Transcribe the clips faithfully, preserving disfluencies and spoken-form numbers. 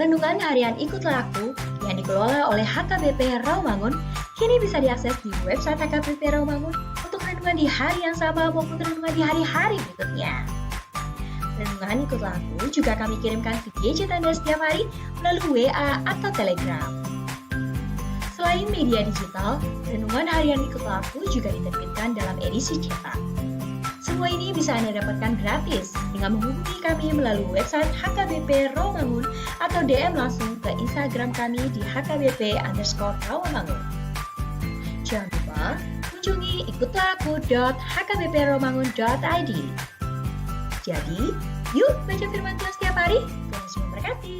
Renungan harian Ikutlah Aku yang dikelola oleh H K B P Rawamangun kini bisa diakses di website H K B P Rawamangun untuk renungan di hari yang sama maupun renungan di hari-hari berikutnya. Renungan Ikutlah Aku juga kami kirimkan ke gadget Anda setiap hari melalui W A atau Telegram. Selain media digital, renungan harian Ikutlah Aku juga diterbitkan dalam edisi cetak. Semua ini bisa Anda dapatkan gratis dengan menghubungi kami melalui website H K B P Rawamangun atau D M langsung ke Instagram kami di H K B P underscore Rawamangun. Jangan lupa kunjungi ikutlah aku dot H K B P rawamangun dot I D. Jadi, yuk baca firman Tuhan setiap hari. Tuhan Yesus memberkati.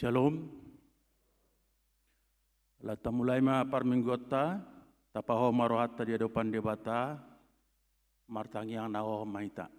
Shalom. Laos tamulai ma parmingguonta, tapahohom ma rohanta di adopan Debata, martangiang na hohom ma hita.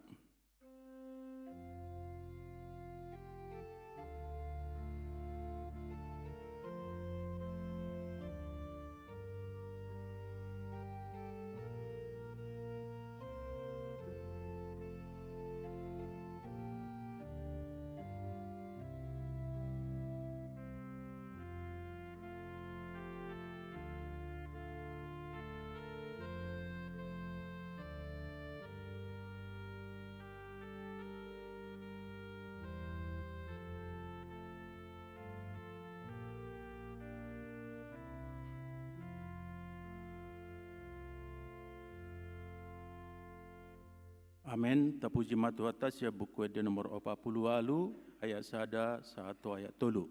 Amen. Tapuji ma Tuhanta sian Buku Ende nomor opat pulu ualu, ayat sada sahat tu ayat tolu.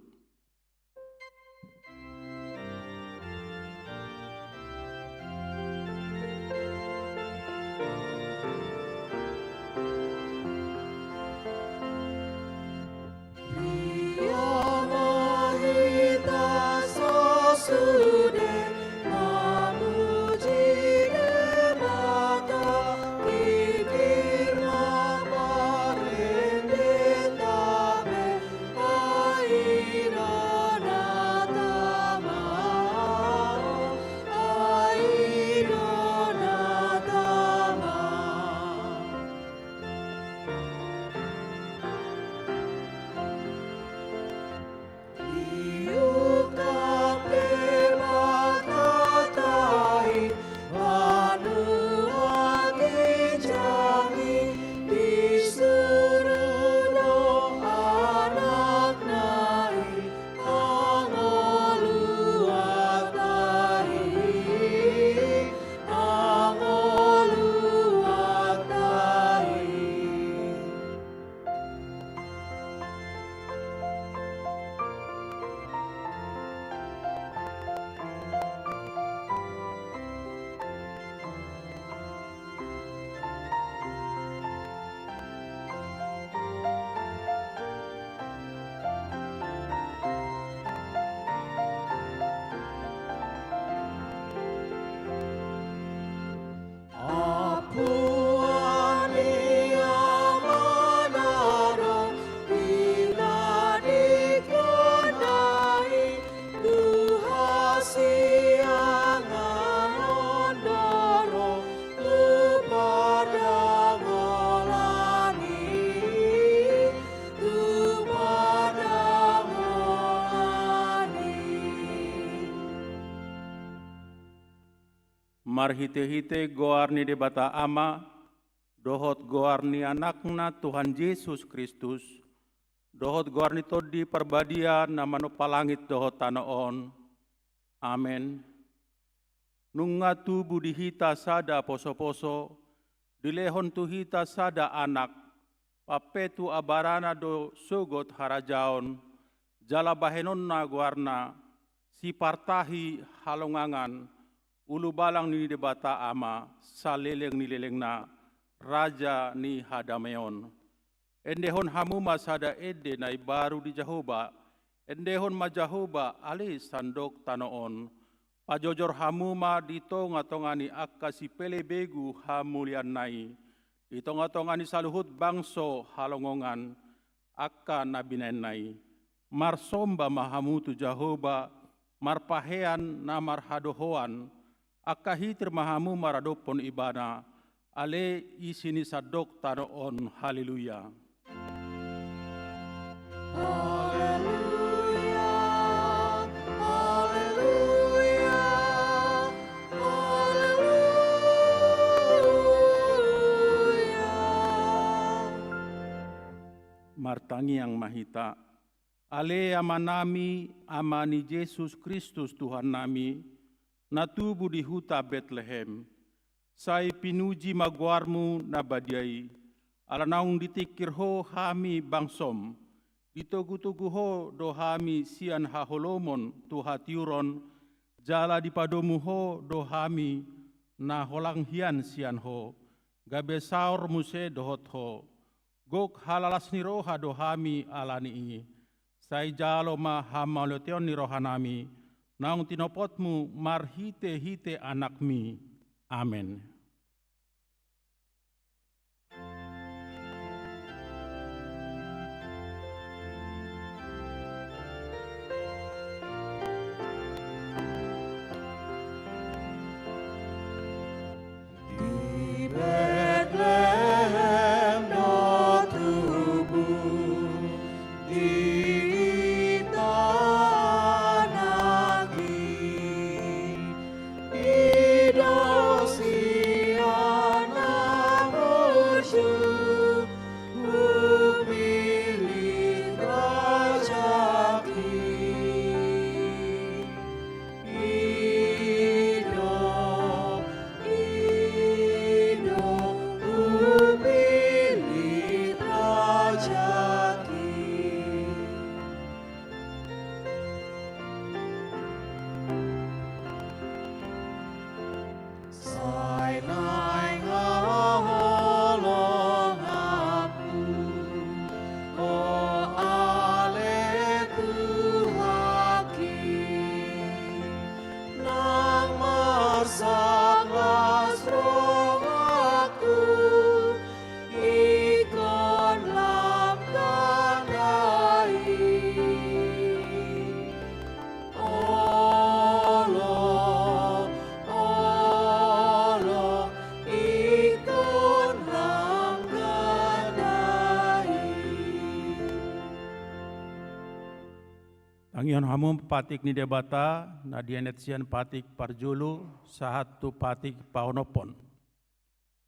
Marhitehite goar ni Debata Ama, dohot goar ni Anakna Tuhan Jesus Kristus, dohot goar ni Tondi Parbadia na manompa langit dohot tano on. Amen. Nunga tubu di hita sada posoposo, dilehon tu hita sada Anak, pampetu abarana do sogot harajaon, jala bahenonna goarna, Sipartahi Halongangan, Ulubalang ni Debata Ama, saleleng ni lelengna, Raja ni hadameon. Endehon hamu ma sada ende na imbaru di Jahowa, endehon ma Jahowa ale sandok tano on. Pajojor hamu ma di tongatonga ni angka sipelebegu hamulianna i, di tongatonga ni saluhut bangso halongongan angka na binahenna i. Marsomba ma hamu tu Jahowa, marpahean na marhadohoan, angka hitir ma hamu maradophon Ibana, ale isi ni sandok tano on. Haleluya. Haleluya, haleluya, haleluya. Martangiang ma hita. Ale Amanami, Ama ni Jesus Kristus Tuhannami, na tubu di huta Betlehem, sai pinuji ma goarmu na badia i, ala naung ditingkir ho hami bangsom, ditogutogu ho do hami sian haholomon tu hatiuron, jala dipadomu ho do hami na holang hian sian ho, gabe saor muse dohot ho. Gok halalas ni roha do hami ala ni i. Sai jalo ma hamauliateon ni rohanami, naung tinopotmu marhitehite Anakmi. Amen. Di Betlehem do tubu, di tano i, i do sian na burju, hupillit rajahi. I do, i do, hupillit rajahi. Sai naeng haholonganku, o ale Tuhanki, nang marsanglas rohangku, ingkon lam ganda i. Olo, olo, ingkon lam ganda i. Tangihon hamu patik ni Debata, na dienet sian patik parjolo, sahat tu patik paonomhon.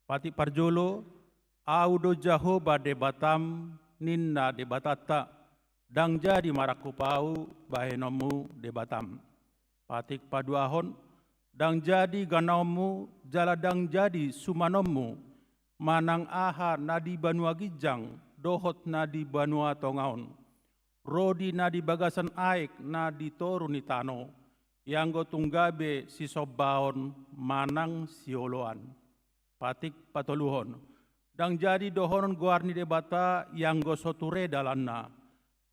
Patik parjolo, Ahu do Jahowa Debatam, ninna Debatanta, ndang jadi marangkup Ahu bahenonmu Debatam. Patik paduahon, ndang jadi ganaonmu, jala ndang jadi sumanonmu, manang aha na di banua ginjang, dohot na di banua tonga on. Rodi na di bagasan aek na di toru ni tano, ianggo tung gabe sisombaon manang sioloan. Patik patoluhon. Ndang jadi dohonon goar ni Debata ianggo so ture dalanna,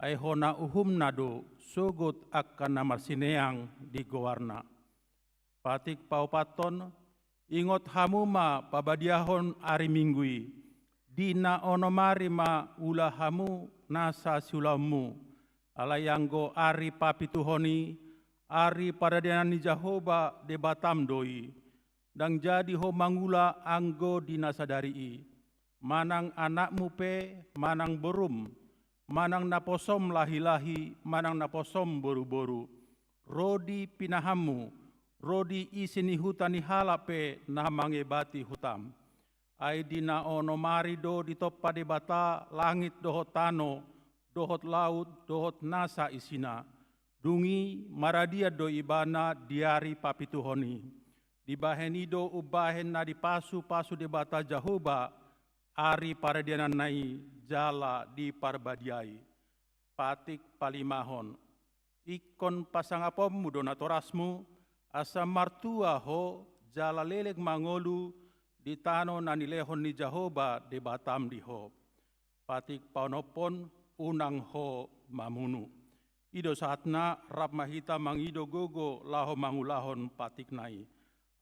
ai hona uhumna do sogot angka na marsineang di goarna. Patik paopathon, ingot hamu ma pabadiahon ari Minggu i, di na onom ari ma ula hamu nasa siulaonmu, alai anggo ari papituhon i, ari paradianan ni Jahowa Debatam do i, ndang jadi ho mangula anggo di na sadari i. Manang anakmu pe, manang borum, manang naposom lahilahi, manang naposom boruboru, ro di pinahanmu, ro di isi ni huta ni halak pe na mangebati hutam. Ai di na onom ari do ditompa Debata langit dohot tano, dohot laut, dohot nasa isina. Dung i maradian do Ibana di ari papituhon i. Dibahen i do umbahen na dipasupasu Debata Jahowa ari paradiananna i jala diparbadiai. Patik palimahon. Ingkon pasangaponmu do natorasmu, asa martua ho jala leleng mangolu di tano na nilehon ni Jahowa Debatam di ho. Patik paonomhon, unang ho mamunu. I do sahatna, rap ma hita mangido gogo laho mangulahon patikna i.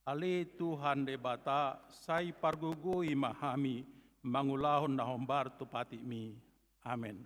Ale Tuhan Debata, sai pargogoi ma hami mangulahon na hombar tu patikmi. Amen.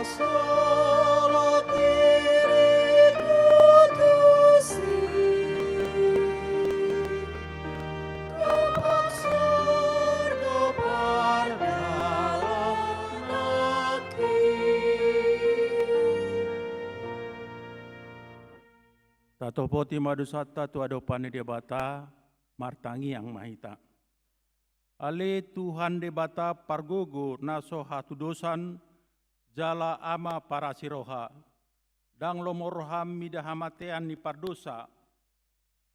Solot diriku tusi, tu pos surgo pardalan nangkin. Tatopoti ma dosanta tu adopan ni Debata, martangiang ma hita. Ale Tuhan Debata pargogo na so hatudosan, jala Ama parasi roha, ndang lomo roham mida hamatean ni pardosa,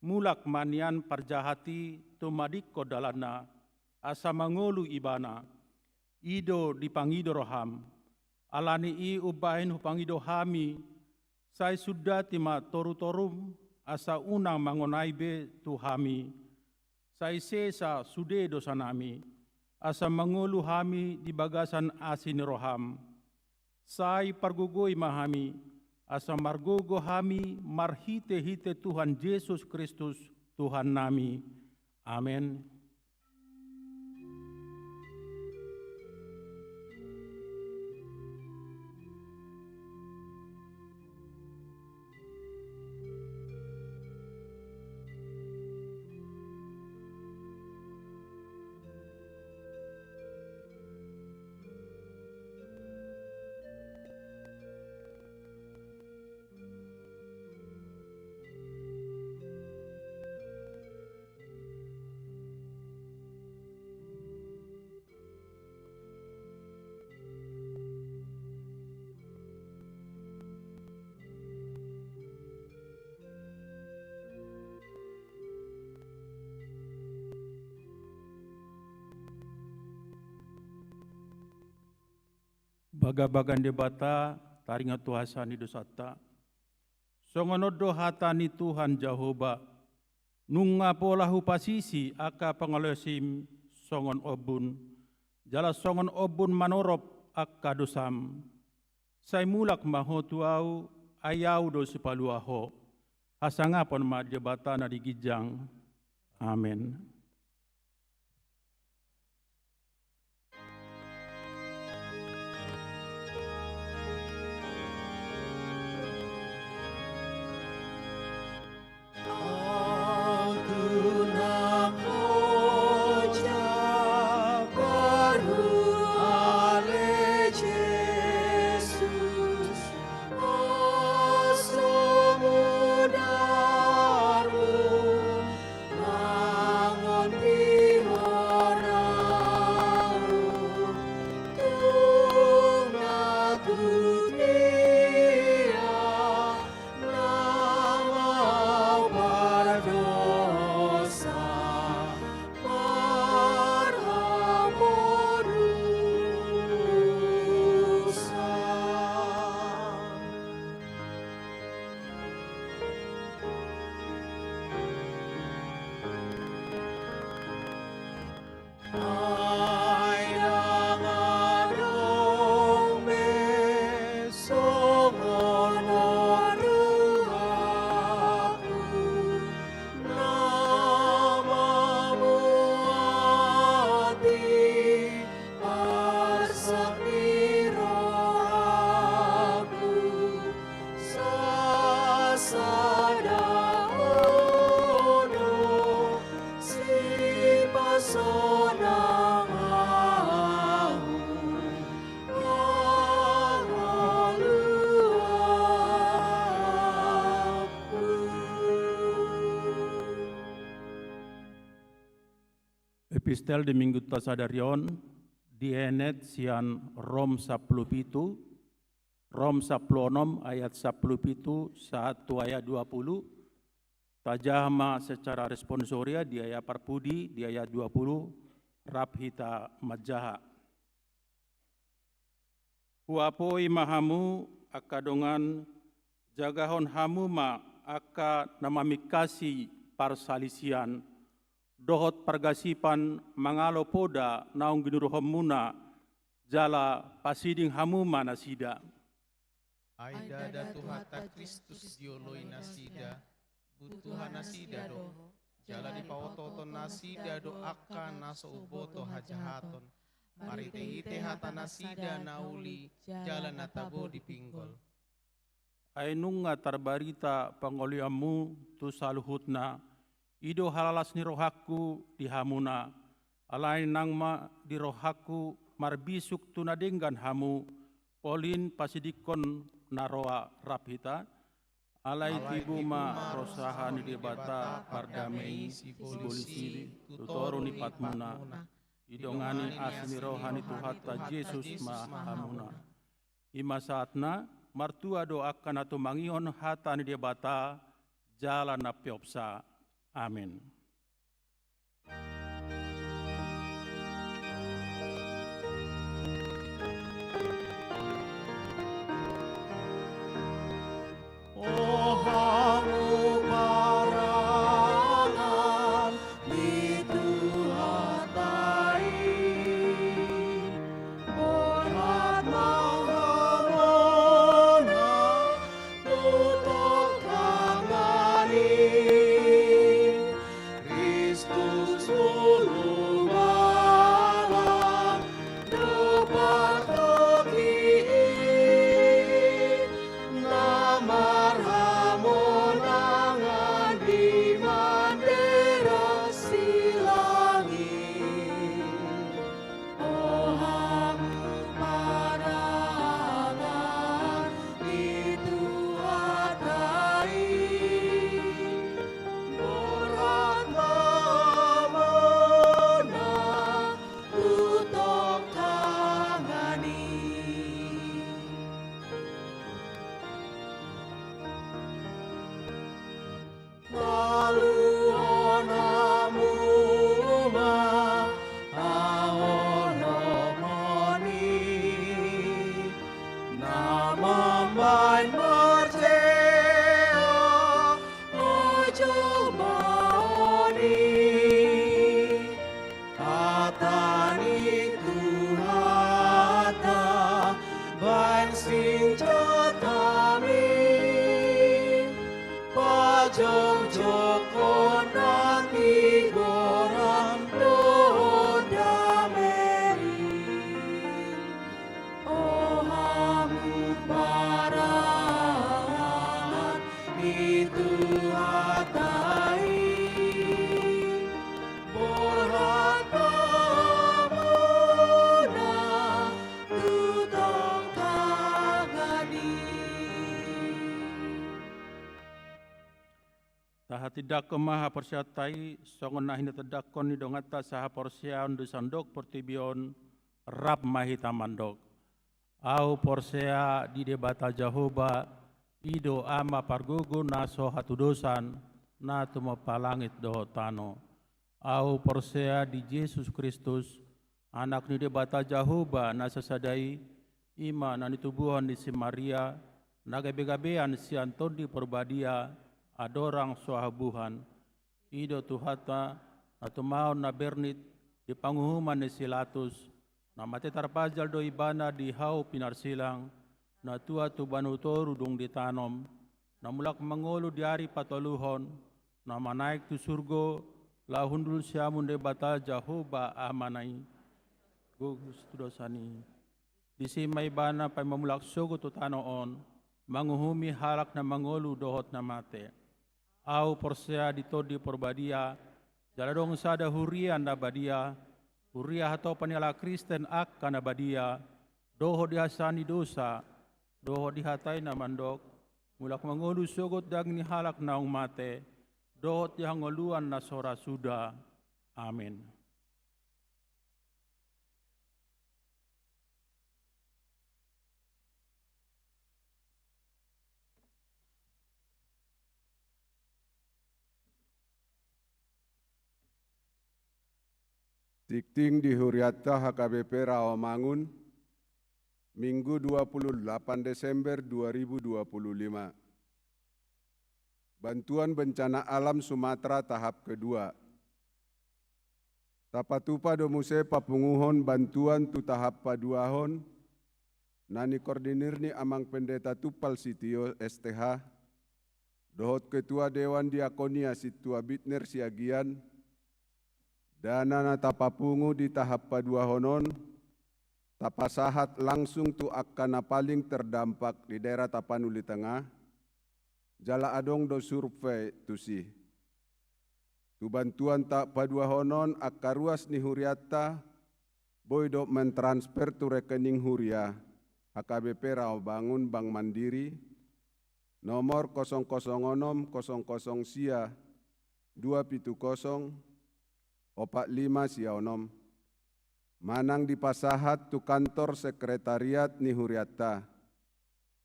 mulak ma nian parjahat i tumadingkon dalanna, asa mangolu ibana. I do dipangido roham. Ala ni i umbahen hupangido hami, sai sundati ma torutorum, asa unang mangonai be tu hami. Sai sesa sude dosanami, asa mangolu hami di bagasan asi ni roham. Sai pargogoi ma hami, asa margogo hami marhitehite Tuhan Jesus Kristus, Tuhannami. Amen. Bagabaga ni Debata, taringot tu hasesaan ni dosanta. Songon on do hata ni Tuhan Jahowa: Nunga pola hupasisi angka pangalaosim songon ombun, jala songon ombun manorop angka dosam. Sai mulak ma ho tu Ahu, ai Ahu do sipalua ho. Hasangapon ma Debata na di ginjang. Amen. Epistel di Minggunta sadari on dienet sian Rom sampulu pitu, Rom sampulu onom ayat sampulu pitu sahat tu ayat dua pulu. Tajaha ma secara responsoria di ayat parpudi, di ayat dua pulu, rap hita manjaha. Huapoi ma hamu, angka dongan, jagahon hamu ma angka na mamingkasi parsalisian dohot pargasipan mangalo poda naung ginuruhonmuna, jala pasiding hamu ma nasida. Ai ndada Tuhanta Kristus dioloi nasida, butuha nasida do, jala dipaotooton nasida do angka na so umboto hajahaton, Marhite-hite hata nasida na uli jala na tabo di pinggol. Ai nunga tarbarita pangolianmu tu saluhutna, i do halalas ni rohangku di hamuna. Alai nang ma di rohangku marbisuk tu na denggan hamu, polin pasidingkon na roa rap hita. Alai tibu ma ro saha ni Debata pardame i, sibolis i tu toru ni patmuna. Didongani asi ni roha ni Tuhanta Jesus ma hamuna. I ma saatna, martua do angka na tumangihon hata ni Debata jala na peopsa. Amen. O hamu parangan ni Tuhanta i, borhat ma hamuna tu tongtong ni Kristus, Hulubala, do partogi i, na marhamonangan di mandera silang i. O hamu parangan ni Tuhanta i, borhat ma hamuna tu tongtong ni. Taluhon hamu ma haholomon i, na mambahen marsea, ojo ma on i. Hata ni Tuhanta bahen sinjatami, pajongjongkon hatigoran dohot dame i. O hamu parangan ni Tuhanta i, borhat ma hamuna tu tongtong ni. Tahatindangkon ma haporseaonta i, songon na hinatindangkon ni donganta sahaporseaon di sandok portibi on, rap ma hita mandok. Ahu porsea di Debata Jahowa, i do Ama pargogo na so hatudosan, na tumompa langit dohot tano. Ahu porsea di Jesus Kristus, Anak ni Debata Jahowa na sasada i, i ma na nitubuhon ni si Maria, na gabe-gabean sian Tondi Porbadia, andorang so habuhan. I do Tuhanta, na tumaon na bernit di panguhuman ni si Latus, na mate tarpajal do Ibana di hau pinarsilang, na tua tubuan ni toru dung ditanom, na mulak mangolu di ari patoluhon, na manaek tu surgo, laho hundul siamun Debata Jahowa Amana i. Gogo situdosan i. Disi ma Ibana paima mulak sogot tu tano on, manguhumi halak na mangolu dohot na mate. Ahu porsea di Tondi Porbadia, jala adong sada huria na badia, huria hatopan ni halak Kristen angka na badia, dohot di hasesaan ni dosa, dohot di hata i na mandok, mulak mangolu sogot daging ni halak naung mate, dohot di hangoluan na so ra suda. Amen. Tingting di hurianta H K B P Rawamangun, Minggu dua puluh delapan Desember dua ribu dua puluh lima. Bantuan bencana alam Sumatera tahap kedua. Tapatupa do muse papunguhon bantuan tu tahap paduahon, na nikoordinir ni Amang Pendeta Tumpal Sitio, S T H, dohot Ketua Dewan Diakonia Sintua Bitner Siagian, dana na tapapungu di tahap paduahon on, tapasahat langsung tu angka na paling terdampak di daerah Tapanuli Tengah, jala adong do survei tusi. Tu bantuan tapaduahon on, angka ruas ni hurianta boi do mentransfer tu rekening huria H K B P Rawamangun Bank Mandiri, nomor kosong kosong onom kosong kosong sia dua pitu kosong opat lima sia onom, manang dipasahat tu kantor sekretariat ni hurianta,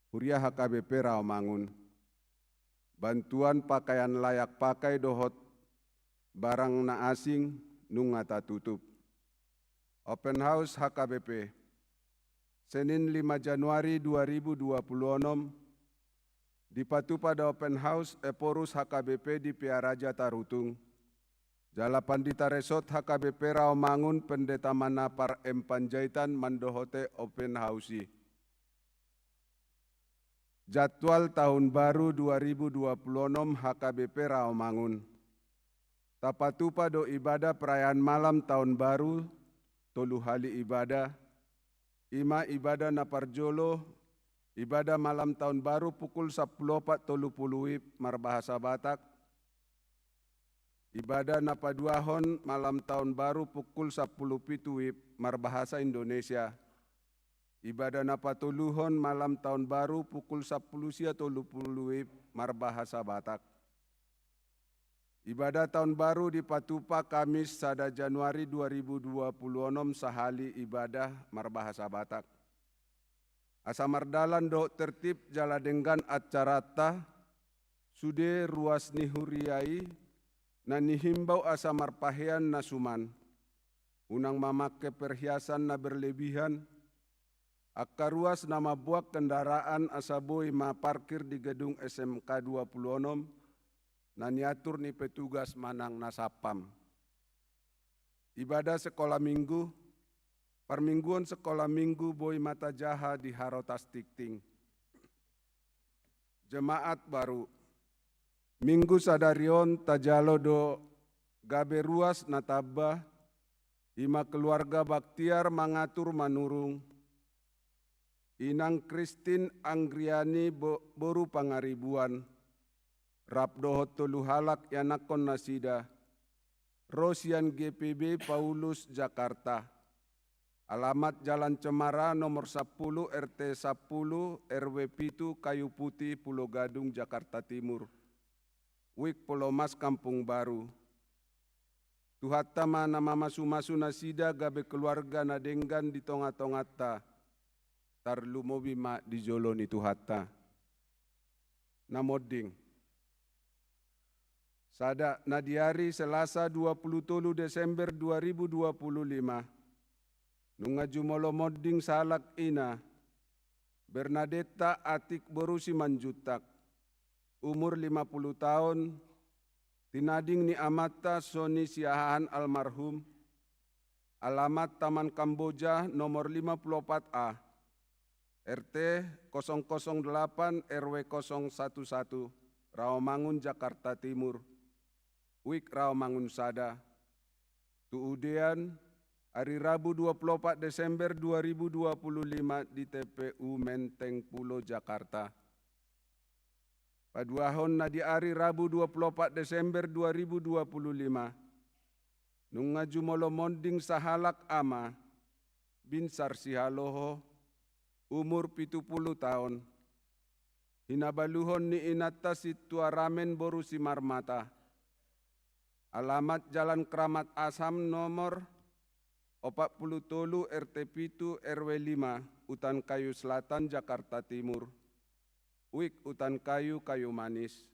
huria H K B P Rawamangun. Bantuan pakaian layak pakai dohot barang na asing nunga tatutup. Open house H K B P. Senin lima Januari dua ribu dua puluh onom, dipatupa do open house Ephorus H K B P di Pearaja Tarutung. Jala Pandita Resort H K B P Rawamangun Pendeta Manapar M Panjaitan mandohoti open house i. Jadwal tahun baru dua ribu dua puluh onom H K B P Rawamangun. Tapatupa do ibadah perayaan malam tahun baru, tolu hali ibadah, ima ibadah na parjolo, ibadah malam tahun baru pukul sampulu opat tolu pulu WIB marbahasa Batak, ibadah na paduahon malam tahun baru pukul sampulu pitu WIB marbahasa Indonesia, ibadah na patoluhon malam tahun baru pukul sampulu sia tolu pulu WIB marbahasa Batak. Ibadah tahun baru dipatupa Kamis sada Januari dua ribu dua puluh onom sahali ibadah marbahasa Batak. Asa mardalan dohot tertib jala denggan acaranta, sude ruas ni huria i na nihimbau asa marpahean na suman, unang mamangke perhiasan na berlebihan, angka ruas na mamboan kendaraan asa boi ma parkir di gedung S M K dua puluh onom na niatur ni petugas manang na satpam. Ibadah sekolah minggu, parmingguon sekolah minggu boi ma tajaha di Harotas Tingting. Jemaat baru. Minggu sadari on tajalo do gabe ruas na tamba, ima keluarga Baktiar mangatur manurung, inang Kristin Anggriani bo-, boru Pangaribuan, rap dohot tolu halak ianakhon nasida, ro sian G P B Paulus Jakarta. Alamat Jalan Cemara nomor sampulu, R T sampulu, R W pitu, Kayu Putih, Pulo Gadung, Jakarta Timur. Wik Polomas Kampung Baru. Tuhanta ma na mamasumasu nasida gabe keluarga na denggan di tongatonganta, tarlumobi ma di jolo ni Tuhanta. Na monding. Sada, na di ari Selasa dua pulu tolu Desember dua ribu dua pulu lima, nunga jumolo monding sahalak ina, Bernadetta Atik boru Simanjuntak, umur lima pulu taon, tinading ni amanta Soni Siahaan almarhum, alamat Taman Kamboja nomor lima pulu opat A, R T kosong kosong delapan, R W kosong satu satu, Rawamangun, Jakarta Timur. Wik Rawamangun sada. Tu udean, ari Rabu dua pulu opat Desember dua ribu dua pulu lima di T P U Menteng Pulo, Jakarta. Paduahon, na di ari Rabu dua pulu opat Desember dua ribu dua pulu lima, nunga jumolo monding sahalak ama, Binsar Sihaloho, umur pitu pulu taon, hinabaluhon ni inanta Sintua Ramen boru Simarmata. Alamat Jalan Keramat Asam nomor opat pulu tolu, R T pitu, R W lima, Utan Kayu Selatan, Jakarta Timur. Wik Utan Kayu, Kayu Manis.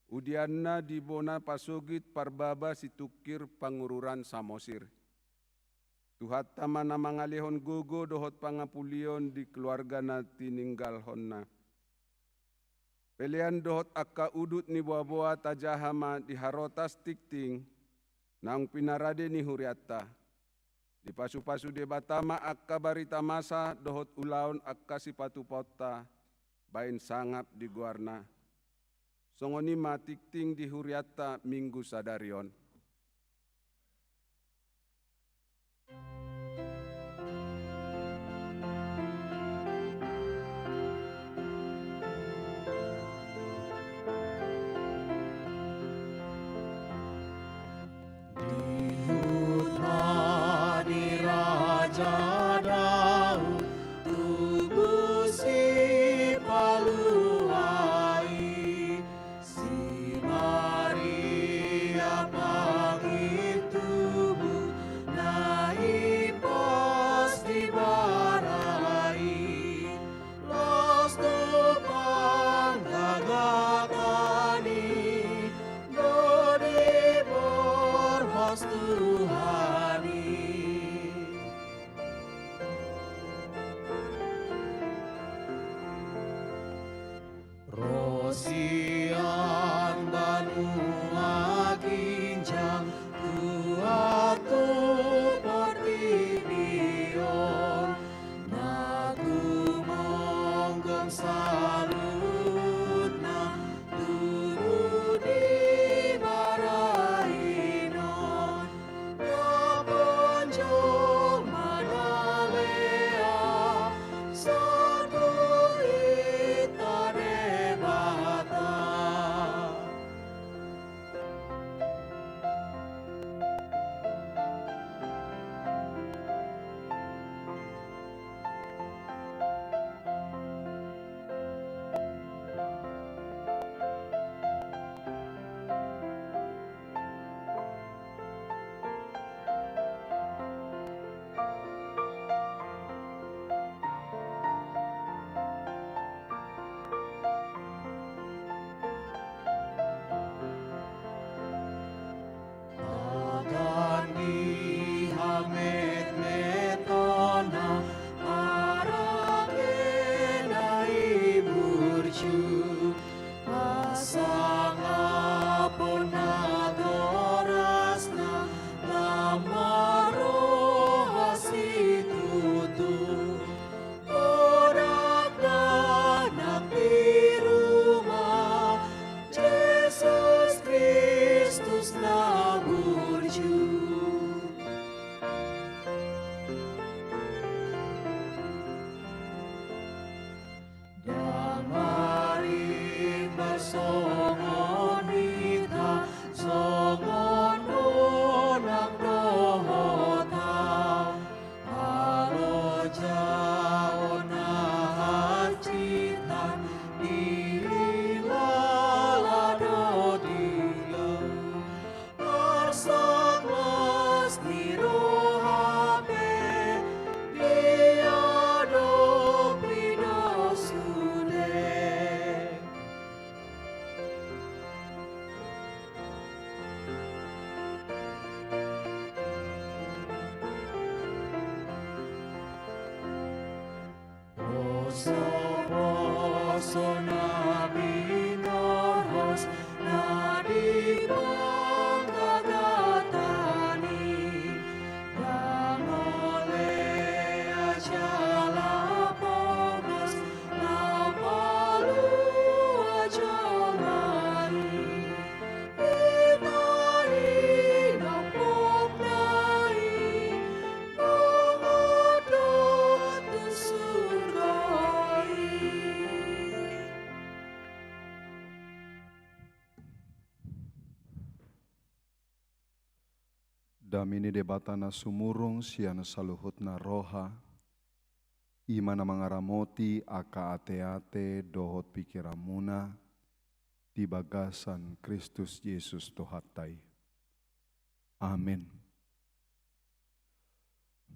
Udeanna di bona pasogit Parbaba Situngkir Pangururan Samosir. Tuhanta ma na mangalehon gogo dohot pangapulion di keluarga na tininggalhonna. Pelean dohot angka udut ni boaboa tajaha ma di Harotas Tingting, naung pinarade ni hurianta. Dipasupasu Debata ma angka barita masa dohot ulaon angka sipatupaonta, baen sangap di goarna. Songon i ma tingting di hurianta minggu sadari on. Soposo na binorhos na di pangkatatan i, ndang olea jala pogos na palua jolma i. Hita i na pogna i, mangadap tu surga i. Dame ni Debata na sumurung sian saluhutna roha, i ma na mangaramoti angka ateate dohot pingkiranmuna di bagasan Kristus Jesus Tuhanta i. Amen.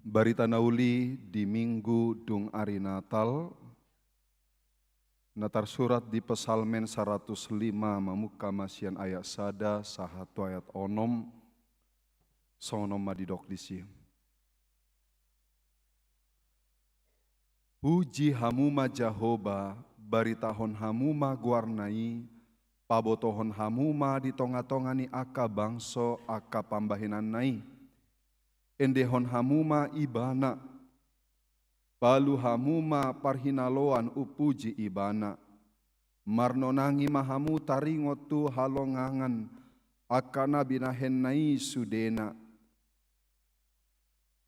Barita na uli di Minggu dung ari Natal, na tarsurat di Psalmen saratus lima, mamungka ma sian ayat sada sahat tu ayat onom, songon on ma didok disi. Puji hamu ma Jahowa, baritahon hamu ma goarna i, pabotohon hamu ma di tongatonga ni angka bangso angka pambahenanna i. Endehon hamu ma ibana, palu hamu ma parhinaloan umpuji ibana. Marnonangi ma hamu taringot tu halongangan angka na binahenna i sudena.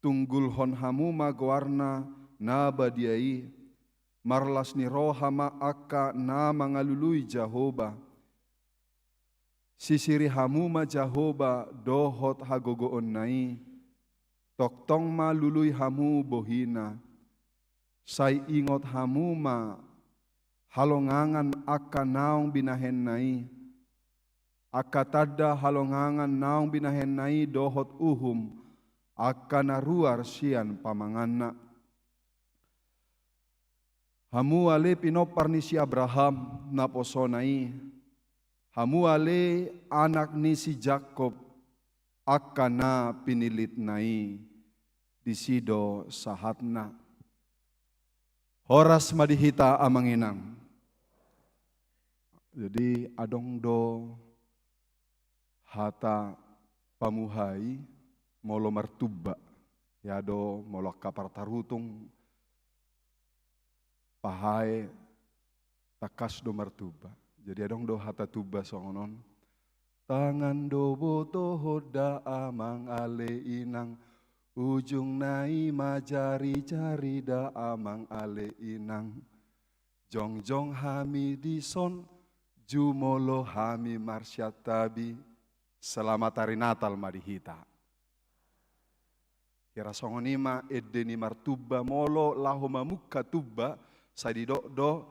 Tunggulhon hamu ma goarna na badia i, marlas ni roha ma angka na mangalului Jahowa. Sisiri hamu ma Jahowa dohot hagogoonna i, tongtong ma lului hamu bohina. Sai ingot hamu ma halongangan angka naung binahenna i, angka tanda halongangan naung binahenna i dohot uhum angka na ruar sian pamanganna. Hamu ale pinompar ni si Abraham naposona i, hamu ale anak ni si Jakob, angka na pinillitna i, disi do sahatna. Horas ma di hita amang inang. Jadi adong do hata pamuhai molo martumba, ia do molo angka partarutung pahae tangkas do martumba. Jadi adong do hata tumba songon on. Tangan do botohon da amang ale inang, ujungna i ma jarijari da amang ale inang. Jongjong hami dison, jumolo hami marsiantabi. Selamat hari Natal ma di hita. Hira songon i ma ende ni martumba, molo laho mamungka tumba, sai didok do,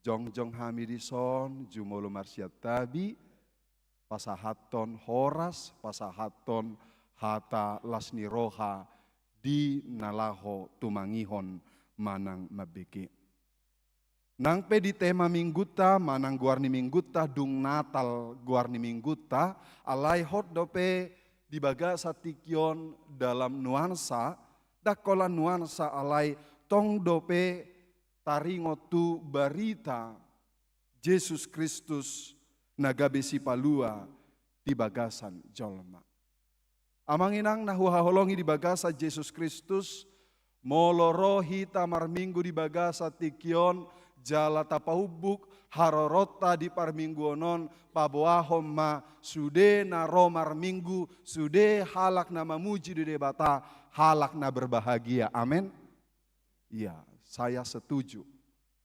jongjong hami dison, jumolo marsiantabi, pasahathon horas, pasahathon hata las ni roha di na laho tumangihon manang mambege. Nang pe di tema minggunta, manang goar ni minggunta, dung Natal goar ni minggunta, alai hot dope di bagasan tingki on dalam nuansa, ndang holan nuansa alai tong dope taringot tu barita Jesus Kristus na gabe sipalua di bagasan jolma. Amang inang na huhaholongi di bagasan Jesus Kristus, molo ro hita marminggu di bagasan tingki on, jala tapaumbuk haroronta di parmingguon on, paboahon ma sude na ro marminggu, sude halak na mamuji di Debata, halak na berbahagia. Amen. Iya, saya setuju.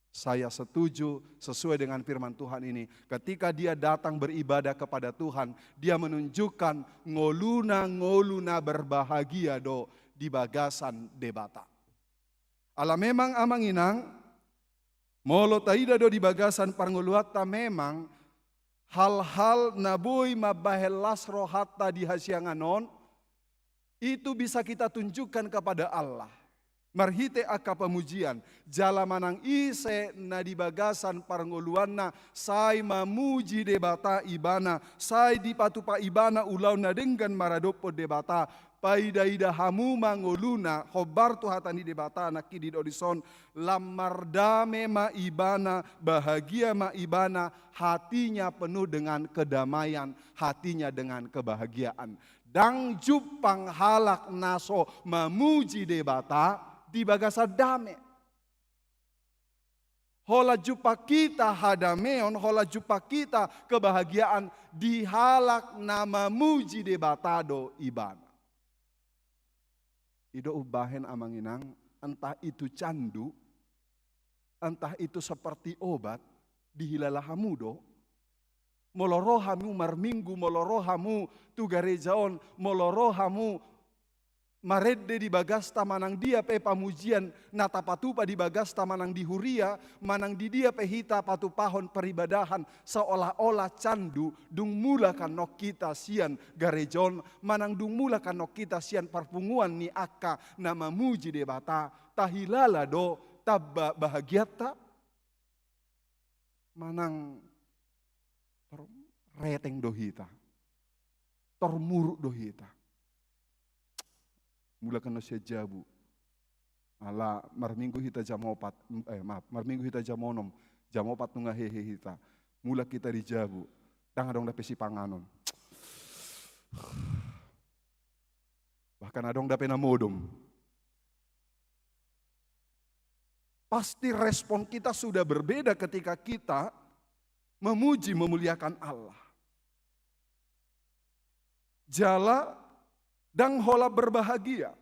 Saya setuju sesuai dengan firman Tuhan ini. Ketika dia datang beribadah kepada Tuhan, dia menunjukkan ngoluna, ngoluna berbahagia do di bagasan Debata. Ala memang amang inang, molo taida do di bagasan parngoluanta memang hal-hal na boi mambahen las rohanta di hasiangan on, itu bisa kita tunjukkan kepada Allah marhite angka pamujian, jala manang ise na di bagasan parngoluanna sai mamuji Debata ibana, sai dipatupa ibana ulaonna denggan maradophon Debata, Paidaida hamu ma ngoluna, hombar tu hata ni Debata nangkin didok dison, lam mardame ma ibana, bahagia ma ibana, hatinya penuh dengan kedamaian, hatinya dengan kebahagiaan. Ndang jumpang halak na so mamuji Debata di bagasan dame. Holan jumpang hita hadameon, holan jumpang hita kebahagiaan di halak na mamuji Debata do ibana. I do umbahen amang inang, entah itu candu, entah itu seperti obat, dihilala hamu do. Molo ro hamu marminggu, molo ro hamu tu gareja on, molo ro hamu marende di bagasta manang dia pe pamujian na tapatupa di bagasta manang di huria, manang di dia pe hita patupahon peribadahan, seolah-olah candu, dung mulak annon hita sian gareja on, manang dung mulak annon hita sian parpunguan ni angka na mamuji Debata, tahilala do tamba bahagianta? Manang tor reteng do hita, tor muruk do hita. Mulak annon sian jabu. Ala marminggu hita jam opat, eh, maaf, marminggu hita jam onom, jam opat nunga hehe hita. Mulak hita di jabu, ndang adong dope sipanganon. Bahkan adong dope na modom. Pasti respon kita sudah berbeda ketika kita memuji, memuliakan Allah. Jala ndang holan berbahagia.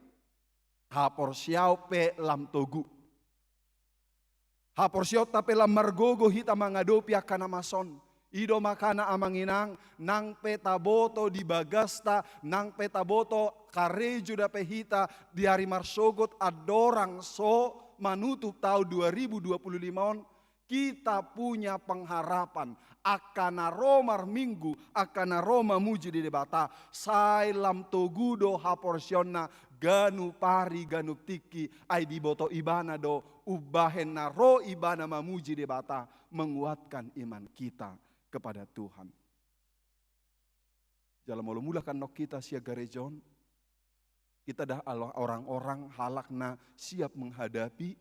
Haporseaon pe lam togu. Haporseaonta pe lam margogo hita mangadopi angka na masa on. I do makana amang inang, nang pe taboto di bagasta, nang pe taboto karejo dope hita di ari marsogot andorang so manutup taon dua ribu dua puluh lima on, kita punya pengharapan. Angka na ro marminggu, angka na ro mamuji di Debata, sai lam togu do haporseaonna ganup ari ganup tingki, ai diboto ibana do umbahen na ro ibana mamuji Debata, menguatkan iman kita kepada Tuhan. Jala molo mulak annon hita sian gareja on, kita dah alo-, orang-orang halak na siap menghadapi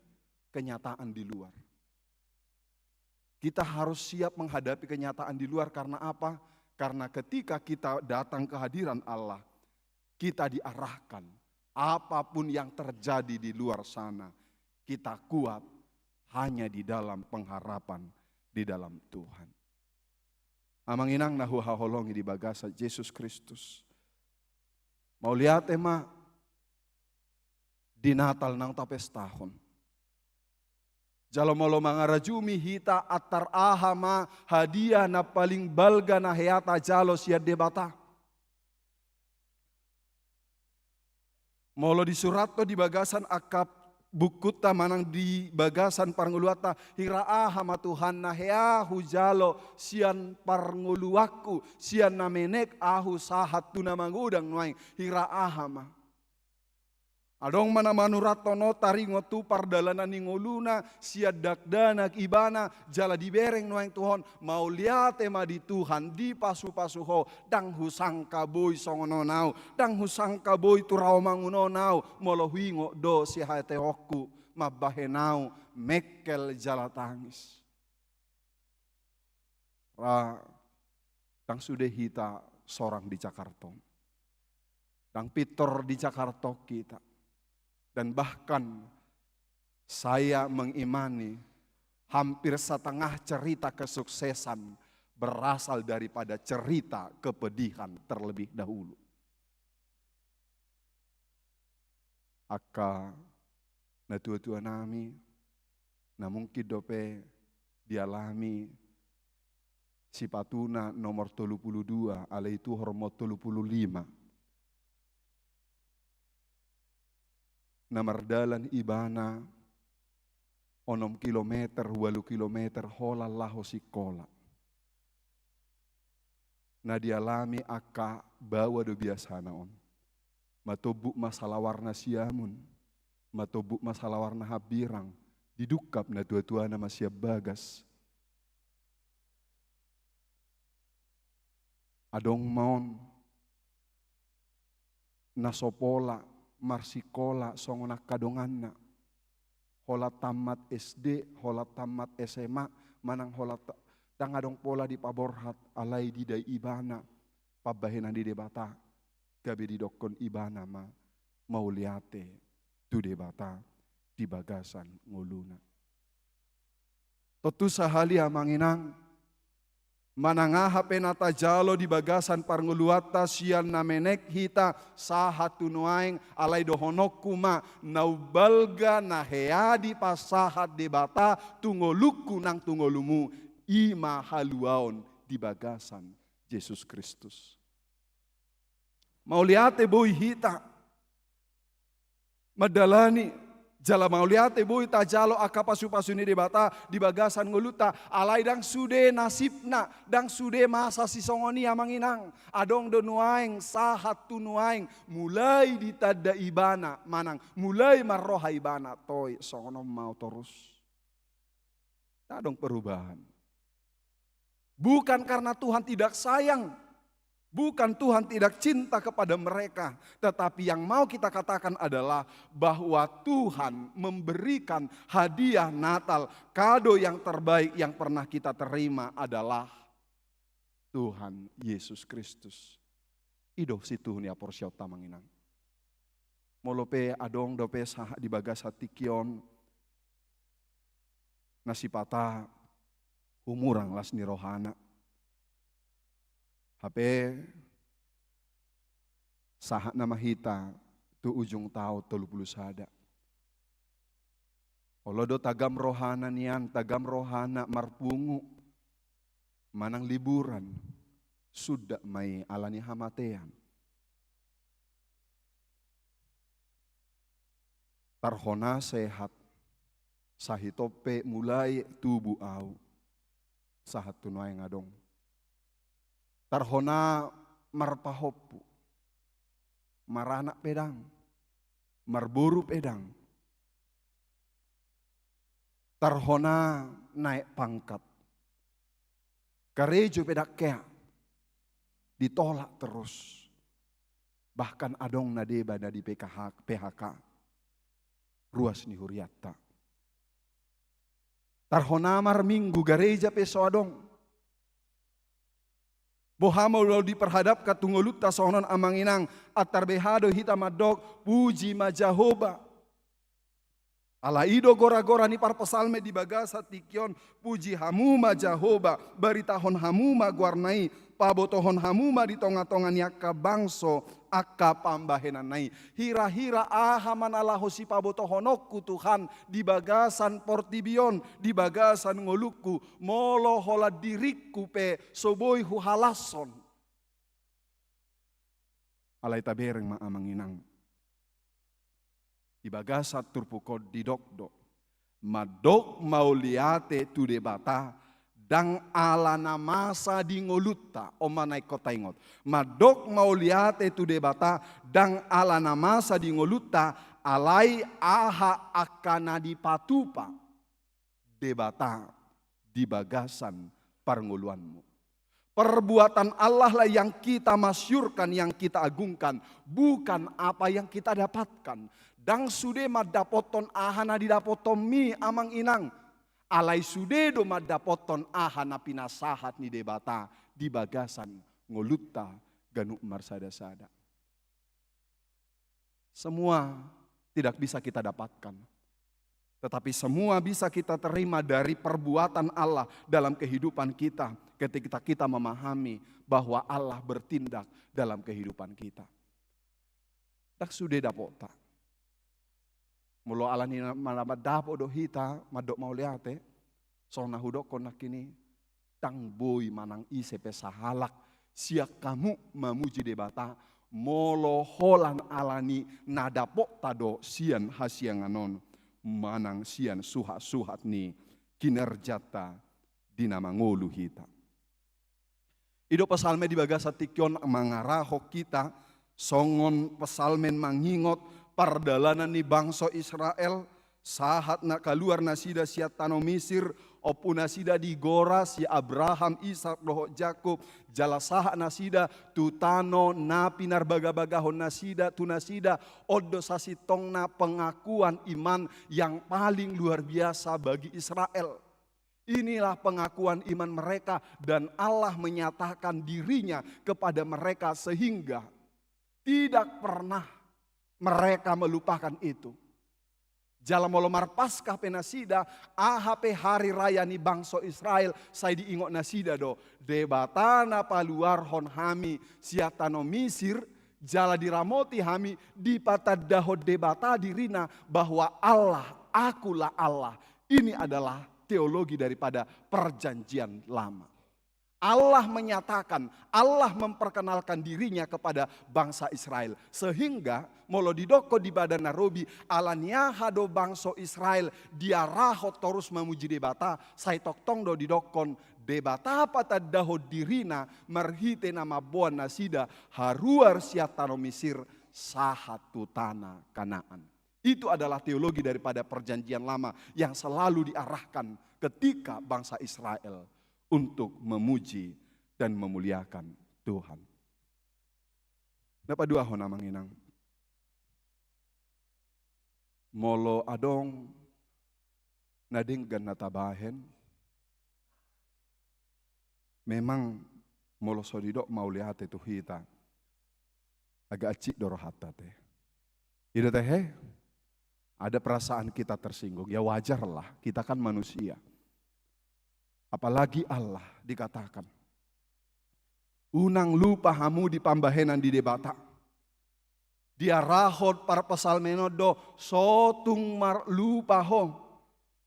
kenyataan di luar. Kita harus siap menghadapi kenyataan di luar karena apa? Karena ketika kita datang ke hadiran Allah, kita diarahkan. Apapun yang terjadi di luar sana, kita kuat hanya di dalam pengharapan di dalam Tuhan. Amang inang na huhaholongi di bagasan Jesus Kristus. Mauliate ma di Natal naung tapestahon. Jala molo mangarajumi hita antar aha ma hadiah na paling balga na hea tajalo sian Debata. Molo disurathon di bagasan angka bukunta manang di bagasan parngoluanta, hira aha ma Tuhan na hea hujalo sian parngoluanku, sian na menek ahu sahat tu na magodang nuaeng, hira aha ma. Adong ma na manurathon on taringot tu pardalanan ni ngoluna, sian dakdanak ibana, jala dibereng nuaeng Tuhan, mauliate ma di Tuhan, dipasupasu ho, ndang husangka boi songon on ahu, ndang husangka boi tu raomangun on ahu, molo huingot do sihatahononku, mambahen ahu mengkel jala tangis. Ra, ndang sude hita sorang di Jakarta on. Ndang pintor di Jakarta on hita. Dan bahkan saya mengimani hampir setengah cerita kesuksesan berasal daripada cerita kepedihan terlebih dahulu. Angka natuatua nami, na mungkin dope dialami sipatuna nomor tolu pulu dua, alai tuhor ma tolu pulu lima. Na mardalan ibana onom kilometer, ualu kilometer holan laho sikola. Na dialami angka baoa do biasana on. Matombuk ma salawarna siamun, matombuk ma salawarna hambirang, didungkap natuatuana ma sian bagas. Adong ma on na so pola marsikola songon angka donganna. Holan tammat S D, holan tammat S M A, manang holan ta-, ndang adong pola dipaborhat, alai didai ibana pambahenan ni Debata, gabe didokkon ibana ma mauliate tu Debata di bagasan ngoluna. Tontu sahali, amang inang, manang aha pe na tajalo di bagasan parngoluanta, sian na menek hita sahat tu nuaeng, alai dohononku ma, na umbalga na hea dipasahat Debata tu ngolungku nang tu ngolumu, i ma haluaon di bagasan Jesus Kristus. Mauliate boi hita mandalani, jala mauliate boi tajalo angka pasupasu ni Debata di bagasan ngolunta, alai ndang sude nasibna, ndang sude masa sisongon i, amang inang. Adong do nuaeng, sahat tu nuaeng, mulai ditanda ibana, manang mulai marroha ibana, toe songon on ma au torus. Tak adong perubahan. Bukan karena Tuhan tidak sayang, bukan Tuhan tidak cinta kepada mereka, tetapi yang mau kita katakan adalah bahwa Tuhan memberikan hadiah Natal, kado yang terbaik yang pernah kita terima adalah Tuhan Yesus Kristus. I do situhu ni haporseaonta, amang inang. Molo pe adong dope sahat di bagasan tingki on na sipata humurang las ni rohana. Hape sahat nama hita tu ujung taon tolu pulu sada. Olo do tagam rohana nian, tagam rohana marpungu, manang liburan, sundat ma i alani hamatean. Tarhona sehat, sahit on pe mulai tubu au, sahat tu nuaeng adong. Tarhona marpahompu, maranak pe ndang, marboru pe ndang. Tarhona naek pangkat, karejo pe ndang hea, ditolak terus. Bahkan adong na deba na di P K H, P H K, ruas ni hurianta. Tarhona marminggu, gareja pe so adong. Boha molo diperhadapkan tu ngolunta songon on, amang inang, antar beha do hita mandok, puji ma Jahowa. Ala i do goragora ni parpsalmen di bagasan tingki on, puji hamu ma Jahowa, baritahon hamu ma goarna i, pabotohon hamu ma di tongatonga ni angka bangso angka pambahenanna i. Hirahira aha ma na laho sipabotohononku, Tuhan, di bagasan portibi on, di bagasan ngolungku, molo holan diringku pe so boi huhalashon. Alai tabereng ma, amang inang. Di bagasan turpuk on didok do, mandok mauliate tu Debata, ndang ala na masa di ngolunta. On ma na ingkon taingot. Mandok mauliate tu Debata, ndang ala na masa di ngolunta, alai aha angka na dipatupa Debata di bagasan parngoluanmu. Perbuatan Allah lah yang kita masyurkan, yang kita agungkan, bukan apa yang kita dapatkan. Ndang sude mandapothon aha na didapothonmi, amang inang. Alai sude do mandapothon aha na pinasahat ni Debata di bagasan ngolunta ganup marsadasada. Semua tidak bisa kita dapatkan. Tetapi semua bisa kita terima dari perbuatan Allah dalam kehidupan kita ketika kita memahami bahwa Allah bertindak dalam kehidupan kita. Ndang sude dapotta. Molo alani na, na mandapot do hita mandok mauliate, songon na hudokkon nangkin i, ndang boi manang ise pe sahalak sian hamu mamuji Debata, molo holan alani na dapotta do sian hasiangan on, manang sian suhatsuhat ni kinerjanta di na mangolu hita. I do psalmen di bagasan tingki on mangarahon hita, songon psalmen mangingot pardalanan ni bangso Israel, Sahat na kaluar nasida sian tano Misir, ompu nasida digora si Abraham, Ishak dohot Jakkob, jala sahat nasida tu tano na pinarbagabagahon nasida tu nasida. On do sasintongna pengakuan iman yang paling luar biasa bagi Israel. Inilah pengakuan iman mereka, dan Allah menyatakan dirinya kepada mereka sehingga tidak pernah mereka melupakan itu. Jala molo marpaskah pe nasida, aha pe hari raya ni bangso Israel, sai diingot nasida do, Debata na paluarhon hami sian tano Misir, jala diramoti hami, dipatandahon Debata dirina bahwa Allah, Akulah Allah. Ini adalah teologi daripada Perjanjian Lama. Allah menyatakan, Allah memperkenalkan dirinya kepada bangsa Israel. Sehingga, molo didokkon di badan na robi, ala ni aha do bangso Israel diarahon torus mamuji Debata, sai tongtong do didokkon, Debata patandahon dirina marhite na mamboan nasida haruar sian tano Misir sahat tu tano Kanaan. Itu adalah teologi daripada Perjanjian Lama yang selalu diarahkan ketika bangsa Israel untuk memuji dan memuliakan Tuhan. Na paduahon, amang inang, molo adong na denggan na tabahen, memang molo so didok mauliate tu hita, agak acik do rohanta te. I do te he, ada perasaan kita tersinggung. Ya wajarlah, kita kan manusia. Apalagi Allah dikatakan, unang lupa hamu di pambahenan ni Debata. Diarahon parpsalmen on do, so tung marlupa ho.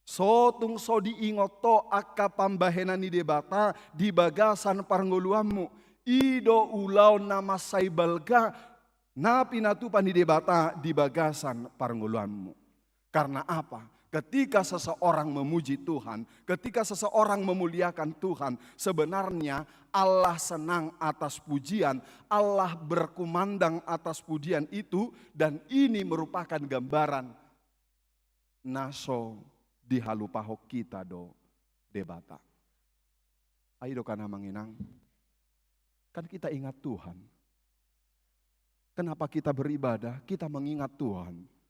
So tung so diingot ho angka pambahenan ni Debata di bagasan parngoluanmu. I do ulaon na mansai balga na pinatupa ni Debata di bagasan parngoluanmu. Karena apa? Ketika seseorang memuji Tuhan, ketika seseorang memuliakan Tuhan, sebenarnya Allah senang atas pujian, Allah berkumandang atas pujian itu, dan ini merupakan gambaran na so dihalupahon hita do Debata. Ai do kan, amang inang? Kan kita ingat Tuhan. Kenapa kita beribadah? Kita mengingat Tuhan.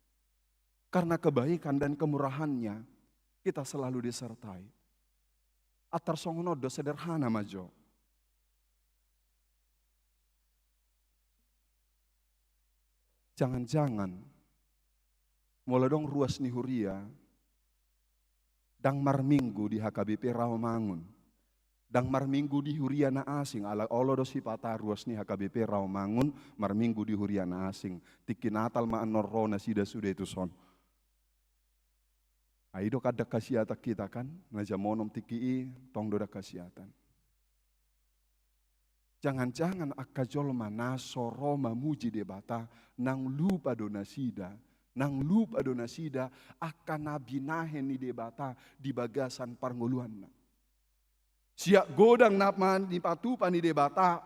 Karena kebaikan dan kemurahan-Nya, kita selalu disertai. Atar songon on do, sederhana ma jo. Jangan-jangan molo adong ruas ni huria, ndang marminggu di H K B P Rawamangun, ndang marminggu di huria na asing, ala olo do sipata ruas ni H K B P Rawamangun marminggu di huria na asing. Tingki Natal ma annon ro nasida sude tuson. Ai do kan ndang hasiatan hita kan, na jam onom tingki i tong do ndang hasiatan. Jangan-jangan angka jolma na so ro mamuji Debata, nang lupa do nasida, nang lupa do nasida angka na binahen ni Debata di bagasan parngoluanna. Siap godang na ma nipatupa ni Debata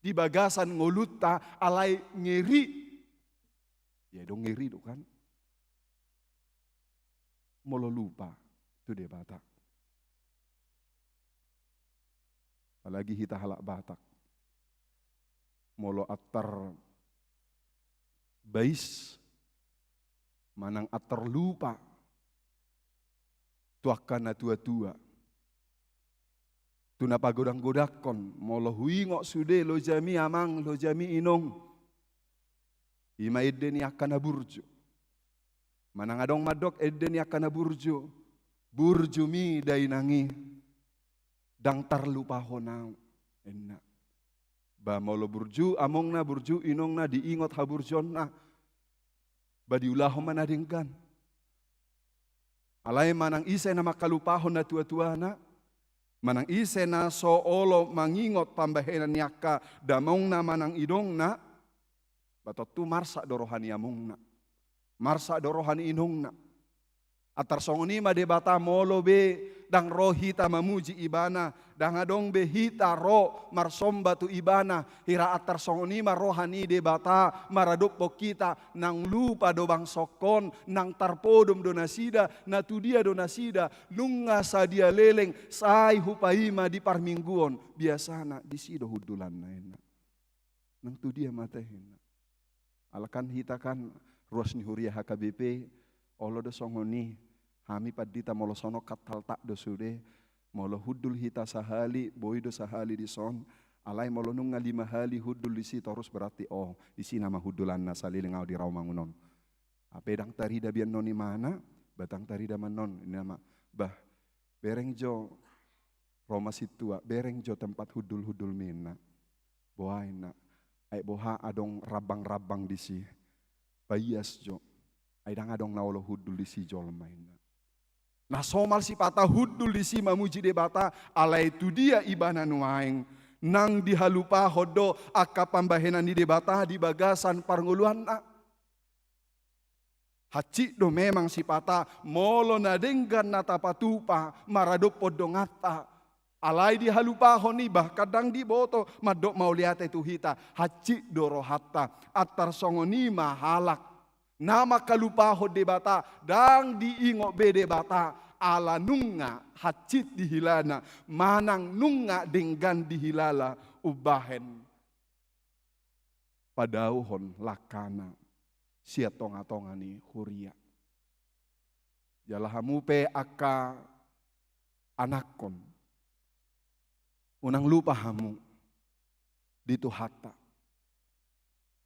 di bagasan ngolunta, alai ngeri. Ya do, ngeri do kan. Molo lupa tu Debata. Apalagi hita halak Batak. Molo antar bais manang antar lupa tu angka na tua-tua, tu na pagodang-godangkon, molo huingot sude lojami amang, lojami inong, i ma ende ni angka na burju. Manang adong mandok ende ni angka na burju, burjumi da inang i, ndang tarlupahon ahu, ninna. Ba molo burju amongna, burju inongna, diingot haburjuonna, ba diulahon ma na denggan. Alai manang ise na mangkalupahon na tua-tuana, manang ise na so olo mangingot pambahenan ni angka damongna manang inongna, ba tontu marsak do roha ni amongna, marsak do roha ni inongna. Antar songon i ma Debata, molo be ndang ro hita mamuji Ibana, ndang adong be hita ro marsomba tu Ibana, hira antar songon i ma roha ni Debata maradophon hita. Nang lupa do bangsongkon, nang tarpodom do nasida, na tudia do nasida, nunga sadia leleng, sai hupaima di parmingguon, biasana disi do hundulanna, ninna. Nang tudia ma tahe, ninna. Ala kan hita kan ruas ni huria H K B P, olo do songon i. Hami pandita molo songon haltak do sude, molo hundul hita sahali, boi do sahali dison. Alai molo nunga lima hali hundul disi torus, berarti, oh, disi nama hundulanna saleleng au di Rawamangun on. Hape ndang tarida be annon imana, ba ndang tarida ma annon, ninna ma. Bah, bereng jo, ro ma sintua, bereng jo tempat hundul-hundulmi, ninna. Boha, ninna. Ai boha adong rambang-rambang disi. Paias jo. Ai ndang adong na olo hundul disi jolma, ninna. Na somal sipata hundul disi mamuji Debata, alai tudia ibana nuaeng? Nang dihalupahon do angka pambahenan ni Debata di bagasan parngoluanna. Hansit do memang sipata molo na denggan na tapatupa maradophon donganta. Alai dihalupahon i, bahkan ndang diboto mandok mauliate tu hita. Hansit do rohanta. Antar songon i ma halak na mangkalupahon Debata, ndang diingot be Debata, ala nunga hansit dihilana, manang nunga denggan dihilala umbahen padaohon langkana sian tonga-tonga ni huria. Jala hamu pe angka anakkon, unang lupa hamu di Tuhanta.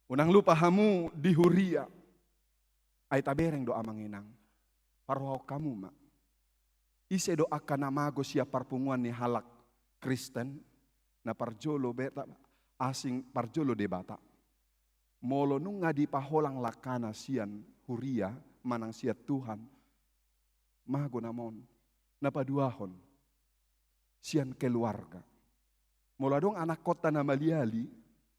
Unang lupa hamu di huria. Ai tabereng do, amang inang. Parrohahon hamu ma. Ise do angka na mago sian parpunguan ni halak Kristen, na parjolo be ta-, asing, parjolo Debata. Molo nunga dipaholang langkana sian huria, manang sian Tuhan, mago nama on. Na paduahon, sian keluarga. Molo adong anakkonta na maliali,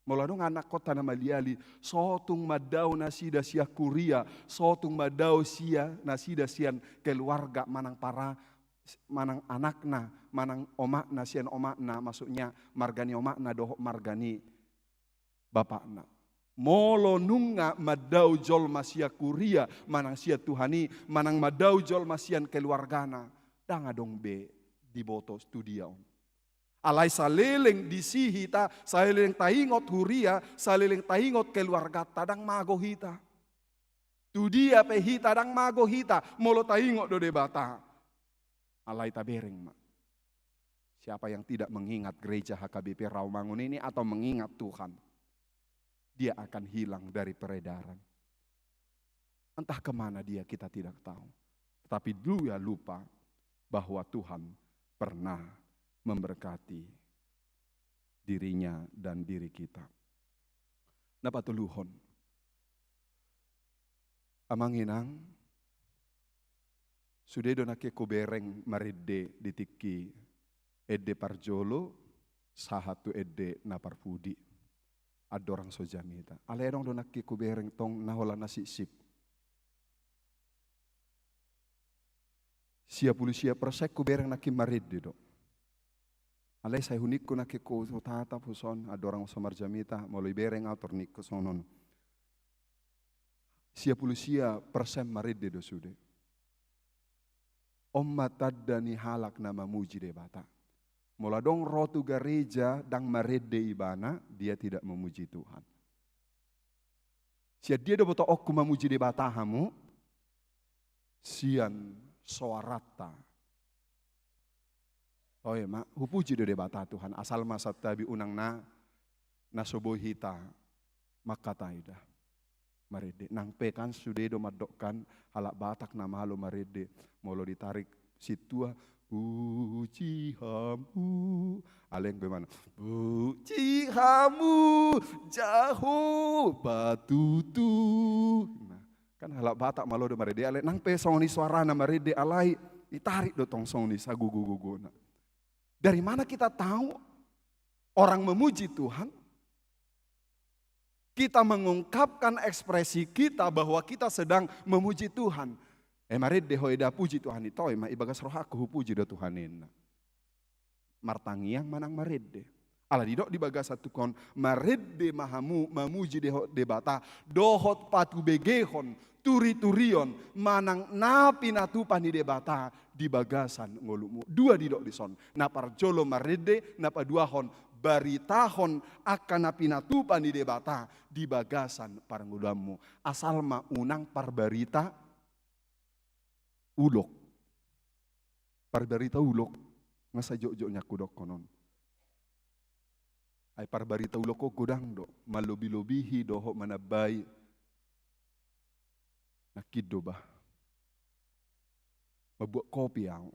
molo adong anakkonta na maliali, so tung mandao nasida sian huria, so tung mandao sia nasida sian keluarga, manang para, manang anakna, manang omakna sian omakna, maksudnya marga ni omakna dohot marga ni bapakna. Molo nunga mandao jolma sian huria, manang sian Tuhan i, manang mandao jolma sian keluargana, ndang adong be diboto tu dia on. Alai saleleng disi hita, saleleng taingot huria, saleleng taingot keluarganta, ndang mago hita. Tu dia pe hita, ndang mago hita, molo taingot do Debata. Alai tabereng ma. Siapa yang tidak mengingat gereja H K B P Rawamangun ini atau mengingat Tuhan, dia akan hilang dari peredaran. Entah kemana dia, kita tidak tahu. Tetapi dia lupa bahwa Tuhan pernah memberkati dirinya dan diri kita. Na patoluhon. Amang inang, sude do nangkin hubereng marende di tingki ende parjolo, sahat tu ende na parpudi. Andorang so jamita. Alai adong do nangkin hubereng tong na holan na sipsip. Sia pulu sia persen hubereng nangkin marende do. Alai sai huningku nangkin hutatap huson, andorang so marjamita, molo ibereng au tor ningku songon on. Sia pulu sia persen marende do sude. On ma tanda ni halak na mamuji Debata. Molo adong ro tu gareja ndang marende ibana, dia tidak memuji Tuhan. Sian dia do botoonku mamuji Debata hamu? Sian soaranta. Toe ma, hupuji do Debata Tuhan, asal ma santabi, unang na, na so boi hita mangkatai da. Marende. Nang pe kan sude do mandok kan, halak Batak na malo marende. Molo ditarik sintua, puji hamu. Alai anggo ibana, puji hamu, Jahowa tutu. Nah, kan halak Batak malo do marende, alai nang pe songon i soarana marende, alai ditarik do tong songon i sagogo-gogona. Dari mana kita tahu orang memuji Tuhan? Kita mengungkapkan ekspresi kita bahwa kita sedang memuji Tuhan. Eh, marende ho i da, puji Tuhan i. Toe ma, ibagas rohangku hupuji do Tuhan i, ninna. Martangiang manang marende? Ala didok di bagasan tung on, marende ma hamu mamuji Deho-, Debata, dohot patubegehon turiturion manang na pinatupa ni Debata di bagasan ngolumu. Dua didok dison. Na parjolo marende, na paduahon baritahon angka na pinatupa ni Debata di bagasan parngoluanmu. Asal ma unang parbarita ulok. Parbarita ulok, nga sai jotjot nian hudokkon on. Ai parbarita ulok on godang do, malobilobihi dohot manambai. Nangkin do bah, mambuat kopi au,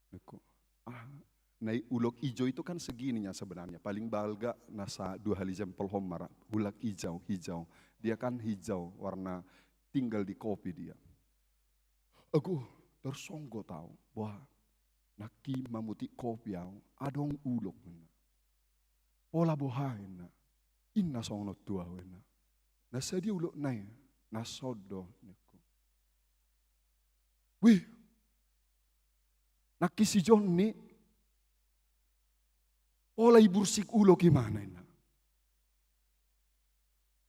ningku. Ah, na i ulok ijo itu kan segini ya sebenarnya, paling balga nasa dua hali jempol hombar, ulok ijo, hijau. Dia kan hijau, warna tinggal di kopi dia. Ago, tarsonggot au, boha, nangkin mamutik kopi au, adong ulok, ninna. Pola boha, ninna. Inna songon on tu au, ninna. Na sadia ulokna i? Na son do, ningku. Wih. Nangkin si Jonni, pola ibursik ulok imana, ninna.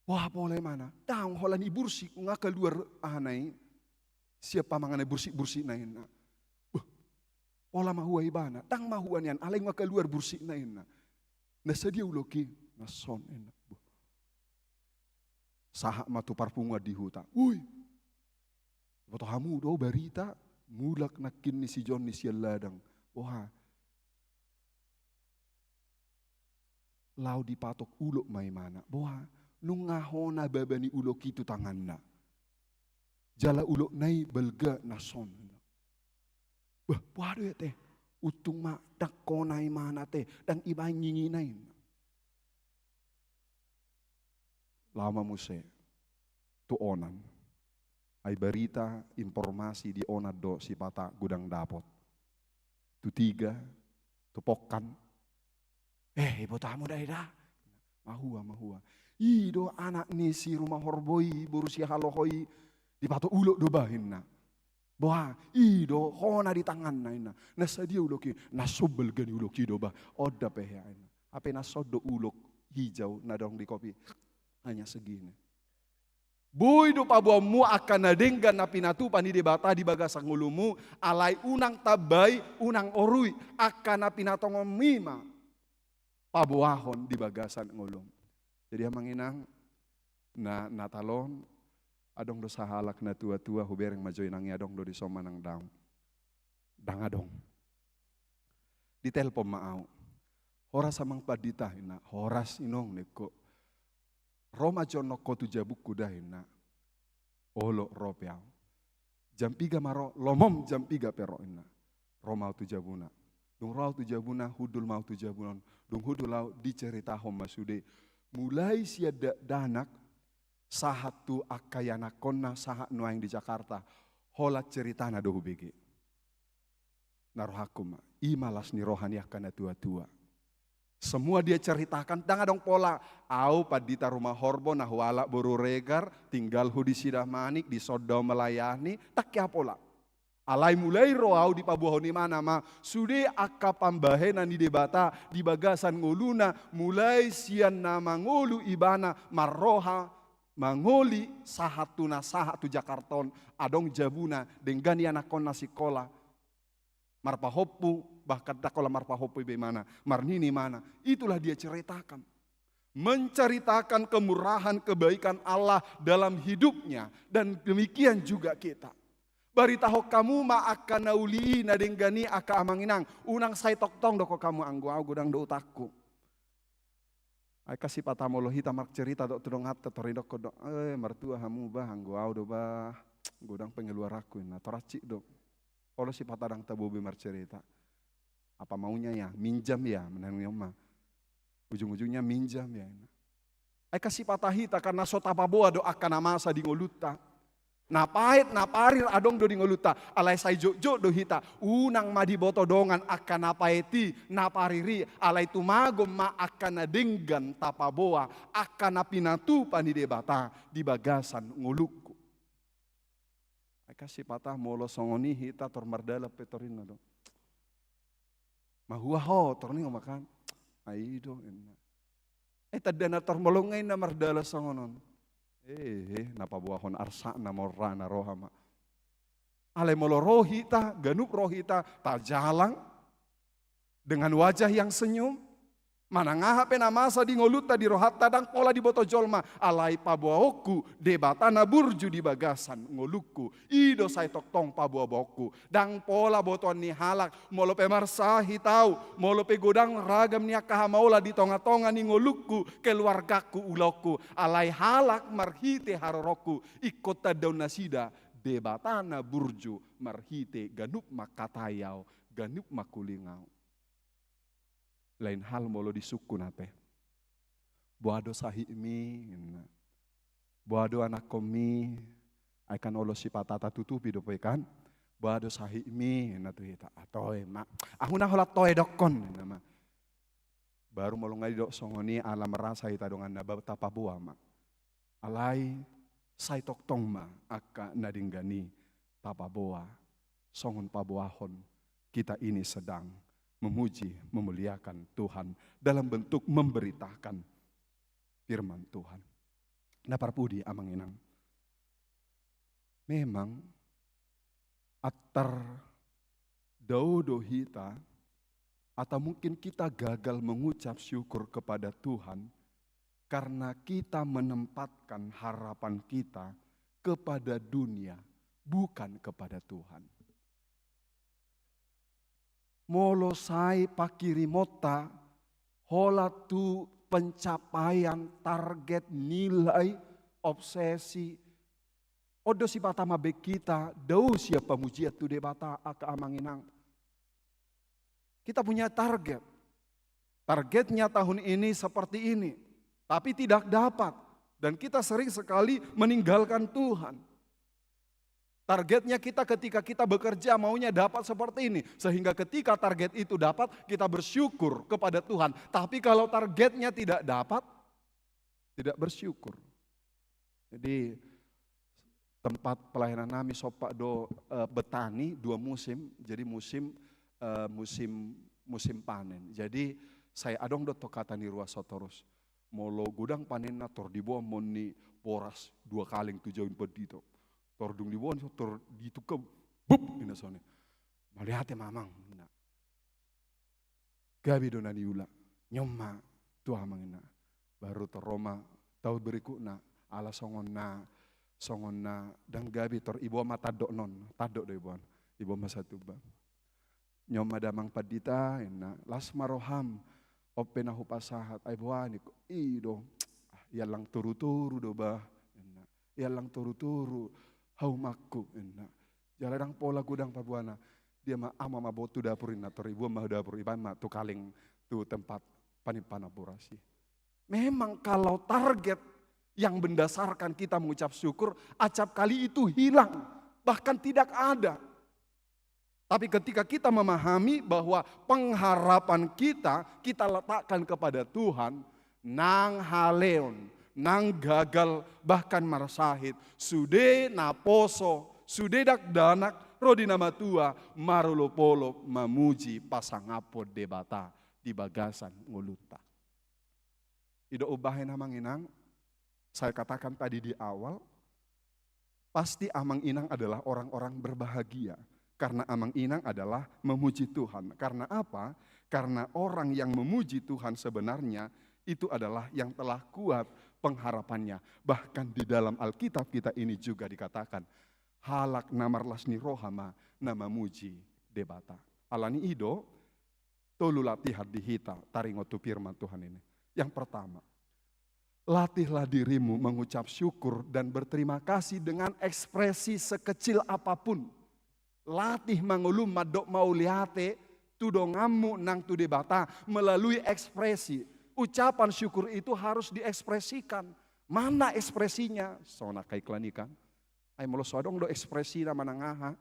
Boha pola imana? Ndang, holan ibursik, nga kaluar ahana i, sian pamangan na ibursik-bursik na i, ninna. Beh, pola mahua ibana? Ndang mahua nian, alai nga kaluar bursikna, ninna. Na sadia ulok i? Na son, ninna. Beh. Sahat ma tu parpunguan di huta. Woi. Diboto hamu do barita, mulak nangkin ni si Jonni sian ladang. Boha? Laho dipatok ulok ma imana. Boha? Nunga hona baba ni ulok i tu tanganna. Jala ulokna i balga, na son. Bah, boha do i ate? Untung ma ndang hona imana ate, ndang ibaen ngingina, ninna. Laho ma muse tu onan. Ai barita, informasi di onan do sipata godang dapot. Tu Tiga, tu Pongkan. Eh, iboto hamu da i da? Mahua, mahua. I do anak ni si Rumahorbo i, boru si Haloho i, dipatok ulok do bah, ninna. Boha? I do, hona di tanganna, ninna. Na sadia ulok i? Na son balga ni ulok i do bah. On da pe hea, ninna. Hape na son do ulok hijau na adong di kopi. Hanya segini. Boi do paboaonmu angka na denggan na pinatupa ni Debata di bagasan ngolumu, alai unang tambai, unang orui, angka na pinatongonmi ma paboahon di bagasan ngolum. Jadi amang inang, na Natal on, adong do sahalak na tuatua, hubereng ma jo inang i, adong do dison manang daong? Ndang adong. Ditelpon ma au. Horas amang pandita, ninna. Horas inong, ningku. Ro ma jo annon ho tu jabungku da, ninna. Olo, ro pe au. Jam piga ma ro? Lomom jam piga pe ro, ninna. Ro ma au tu jabuna. Dung ro au tu jabuna, hundul ma au tu jabuna on. Dung hundul au, diceritahon ma sude. Mulai sian dakdanak, sahat tu angka ianakhonna, sahat nuaeng di Jakarta. Holan ceritana do hubege. Na rohangku ma, i ma las ni roha ni angka na tuatua. Semua dia ceritakan, ndang adong pola. Au pandita Rumahorbo, na hualap boru Regar, tinggalhu di Sidamanik, dison do au melayani, ndang hea pola. Alai mulai ro au, dipaboahon imana ma sude angka pambahenan ni Debata di bagasan ngoluna, mulai sian na mangolu ibana marroha mangoli sahat tu na sahat tu Jakarta on, adong jabuna, denggan ianakhonna sikola. Marpahompu, bahkan ndang holan marpahompu be imana, marnini imana. Itulah dia ceritakan. Menceritakan kemurahan kebaikan Allah dalam hidupnya. Dan demikian juga kita. Baritahon hamu ma angka na uli i, na denggan i, angka amang inang. Unang sai tongtong dokkon hamu, anggo au godang do utangku. Ai angka sipata molo hita marcerita dohot tu donganta, tor didokkon do, eh, martua hamu bah, anggo au do bah, godang pengeluaranku, ninna, tor hansit do. Olo sipata ndang tabo be marcerita. Apa maunya ya, minjam ya, manang i on ma. Ujung-ujungnya minjam ya, ninna. Ai angka sipata hita, karena so tapaboa do angka na masa di ngolunta. Na paet, na parir adong do di ngolunta, alai sai jotjot do hita, unang ma diboto dongan angka na paet i, na parir i, alai tumagon ma angka na denggan tapaboa, angka na pinatupa ni Debata di bagasan ngolungku. Kasi patah molo songon i hita tor mardalan pe tor inna do. Mahua ho tor ni ho ma kan. Ai do inna. Eh tanda na tor molo nga inna mardalan songon on. Eh, eh na paboahon arsakna morrana roha ma. Alai molo ro hita, ganup ro hita, tajalang dengan wajah yang senyum, manang aha pe na masa di ngolunta di rohanta ndang pola diboto jolma, alai paboahonku Debata na burju di bagasan ngolungku, i do sai tongtong paboaboahonku. Ndang pola botoan ni halak, molo pe marsahit au, molo pe godang ragam ni angka hamaolan di tongatonga ni ngolungku, keluargangku, ulaonku, alai halak marhite haroroku, ingkon tandaon nasida, Debata na burju marhite ganup mangkatai au, ganup mangkuling au. Lain hal molo di sungkun ate. Boha do sahitmi, inna. Boha do anakkonmi, ai kan olo sipata tatutupi dope kan. Boha do sahitmi, inna tu hita. Ah, toe ma. Ahu na holan toe dokkon, inna ma. Baru molo nga didok songon i ala merasa hita donganna ba tapaboa ma. Alai sai tongtong ma angka na denggan i tapaboa, songon paboahon kita ini sedang memuji, memuliakan Tuhan dalam bentuk memberitakan firman Tuhan. Na parpudi amang inang. Memang antar dao do hita, atau mungkin kita gagal mengucap syukur kepada Tuhan karena kita menempatkan harapan kita kepada dunia, bukan kepada Tuhan. Molo sai pangkirimonta holan tu pencapaian target, nilai, obsesi, on do sipata mambahen hita dao sian pamujian tu Debata, angka amang inang. Kita punya target. Targetnya tahun ini seperti ini, tapi tidak dapat. Dan kita sering sekali meninggalkan Tuhan. Targetnya kita ketika kita bekerja maunya dapat seperti ini. Sehingga ketika target itu dapat, kita bersyukur kepada Tuhan. Tapi kalau targetnya tidak dapat, tidak bersyukur. Jadi tempat pelayanan nami sompat do, eh, betani dua musim. Jadi musim, eh, musim, musim panen. Jadi sai adong do tongkatan ni ruas on torus. Molo godang panenna tor diboan ma on ni boras dua kaleng tu jabu ni pandita. Tor dung diboan, tor ditukka, bup, inna songon i. Mauliate ma amang, inna. Gabe do na niula. Nion ma tu amang, inna. Baru tor ro ma taon berikutna, ala songon na, songon na ndang gabe, tor iboan ma tandok non, tandok do iboan. Iboan ma satuba. Nion ma damang pandita, inna, las ma roham, on pe na hupasahat, ai boha ningku, i do, iallang torutoru do bah, inna, iallang torutoru haumangku, inna. Jala ndang pola godang paboana, dia ma, ama ma boan tu dapur, inna, tor iboan ma dapur, ibaen ma tu kaleng, tu tempat panimpanan boras i. Memang kalau target yang mendasarkan kita mengucap syukur, acap kali itu hilang, bahkan tidak ada. Tapi ketika kita memahami bahwa pengharapan kita, kita letakkan kepada Tuhan, nang haleon, nang gagal, bahkan marsahit, sude naposo, sude dakdanak, ro di na matua, marolopolop mamuji pasangaphon Debata di bagasan ngolunta. I do umbahen amang inang, saya katakan tadi di awal, pasti amang inang adalah orang-orang berbahagia. Karena amang inang adalah memuji Tuhan. Karena apa? Karena orang yang memuji Tuhan sebenarnya itu adalah yang telah kuat pengharapannya. Bahkan di dalam Alkitab kita ini juga dikatakan, halak na marlas ni roha ma na mamuji Debata. Alani i do, tolu latihan di hita taringot tu firman Tuhan ini. Yang pertama, latihlah dirimu mengucap syukur dan berterima kasih dengan ekspresi sekecil apapun. Latih ma ngolum mandok mauliate tu donganmu nang tu Debata melalui ekspresi. Ucapan syukur itu harus diekspresikan. Mana ekspresinya? Songon angka iklan i kan. Ai molo so adong do ekspresina manang aha,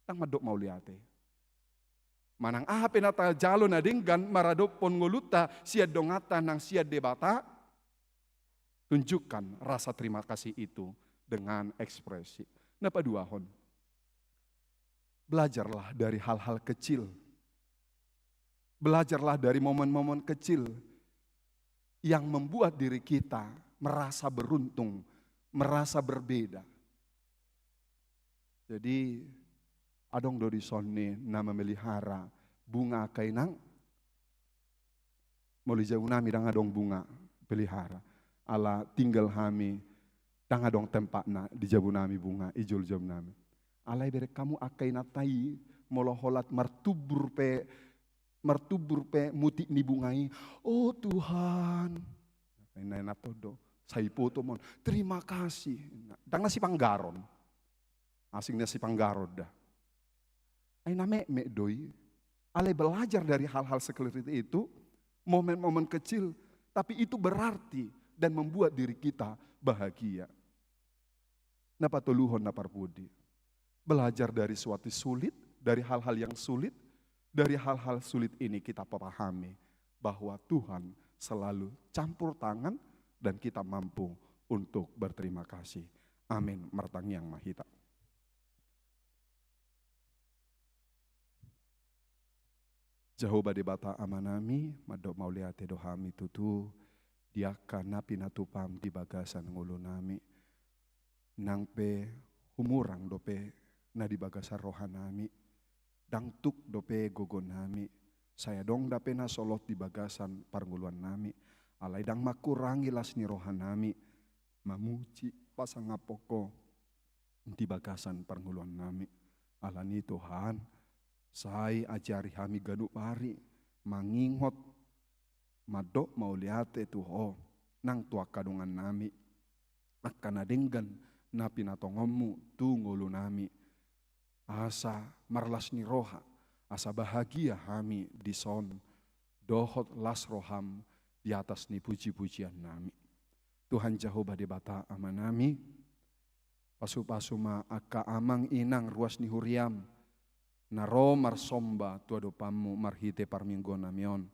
ndang mandok mauliate. Manang aha pe na tajalo na denggan maradophon ngolunta sian donganta nang sian Debata, tunjukkan rasa terima kasih itu dengan ekspresi. Na paduahon, Belajarlah dari hal-hal kecil. Belajarlah dari momen-momen kecil yang membuat diri kita merasa beruntung, merasa berbeda. Jadi, adong do dison na memelihara bunga angka inang? Molo di jabu nami ndang adong bunga pelihara. Ala tinggal hami, ndang adong tempatna di jabu nami bunga, i jolo jabu nami. Alai bereng hamu angka inanta i, molo holan martumbur pe, martumbur pe mutik ni bunga i, "Oh Tuhan." Inna-inna todo. Sai poto mon. "Terima kasih." Ndang na sipanggaron. Asing na sipanggaron da. Ai na metmet do i. Alai belajar dari hal-hal seperti itu, momen-momen kecil, tapi itu berarti dan membuat diri kita bahagia. Na patoluhon na parpudi. Belajar dari suatu sulit, dari hal-hal yang sulit, dari hal-hal sulit ini kita pahami bahwa Tuhan selalu campur tangan dan kita mampu untuk berterima kasih. Amin. Martangiang ma hita. Jahowa Debata Amanami, mandok mauliate do hami tutu, di angka na pinatupam di bagasan ngolunami. Nang pe humurang dope na di bagasan rohanami, ndang tuk dope gogonami, sai adong dope na solot di bagasan parngoluannami, alai ndang mangkurangi las ni rohanami, mamuji pasangaphon Ho di bagasan parngoluannami. Alani Tuhan, sai ajari hami ganup ari, mangingot, mandok mauliate tu Ho, nang tu angka dongannami, angka na denggan na pinatongonmu tu ngolunami. Asa marlas ni roha, asa bahagia hami dison, dohot las roham di atas ni puji-pujiannami. Tuhan Jahowa Debata Amanami, pasu-pasu ma angka amang inang ruas ni huriam, na ro marsomba tu adopanmu marhite parmingguonnami on.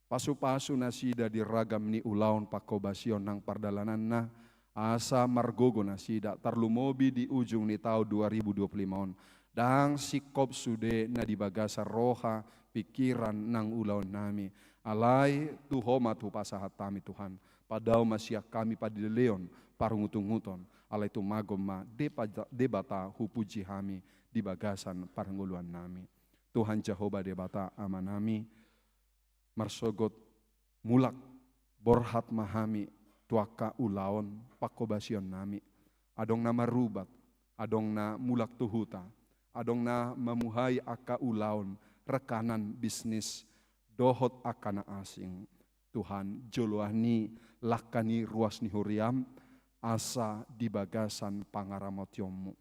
Pasu-pasu nasida di ragam ni ulaon pangkobasion nang pardalananna, asa margogo nasida tarlumobi di ujung ni taon dua ribu dua puluh lima on. Ndang singkop sude na di bagasan roha, pikiran nang ulaonnami. Alai tu Ho ma hupasahat hami Tuhan. Padao ma sian hami padileleon, parungut-unguton. Alai tumagon ma Debata, Debata hupuji hami di bagasan parngoluannami. Tuhan Jahowa Debata Amanami, marsogot mulak borhat ma hami tu angka ulaon pangkobasionnami. Adong na marubat, adong na mulak tu huta, adong na mamuhai angka ulaon rekanan bisnis dohot angka na asing. Tuhan, joloan ni langka ni ruas ni huriam, asa di bagasan pangaramotionmu.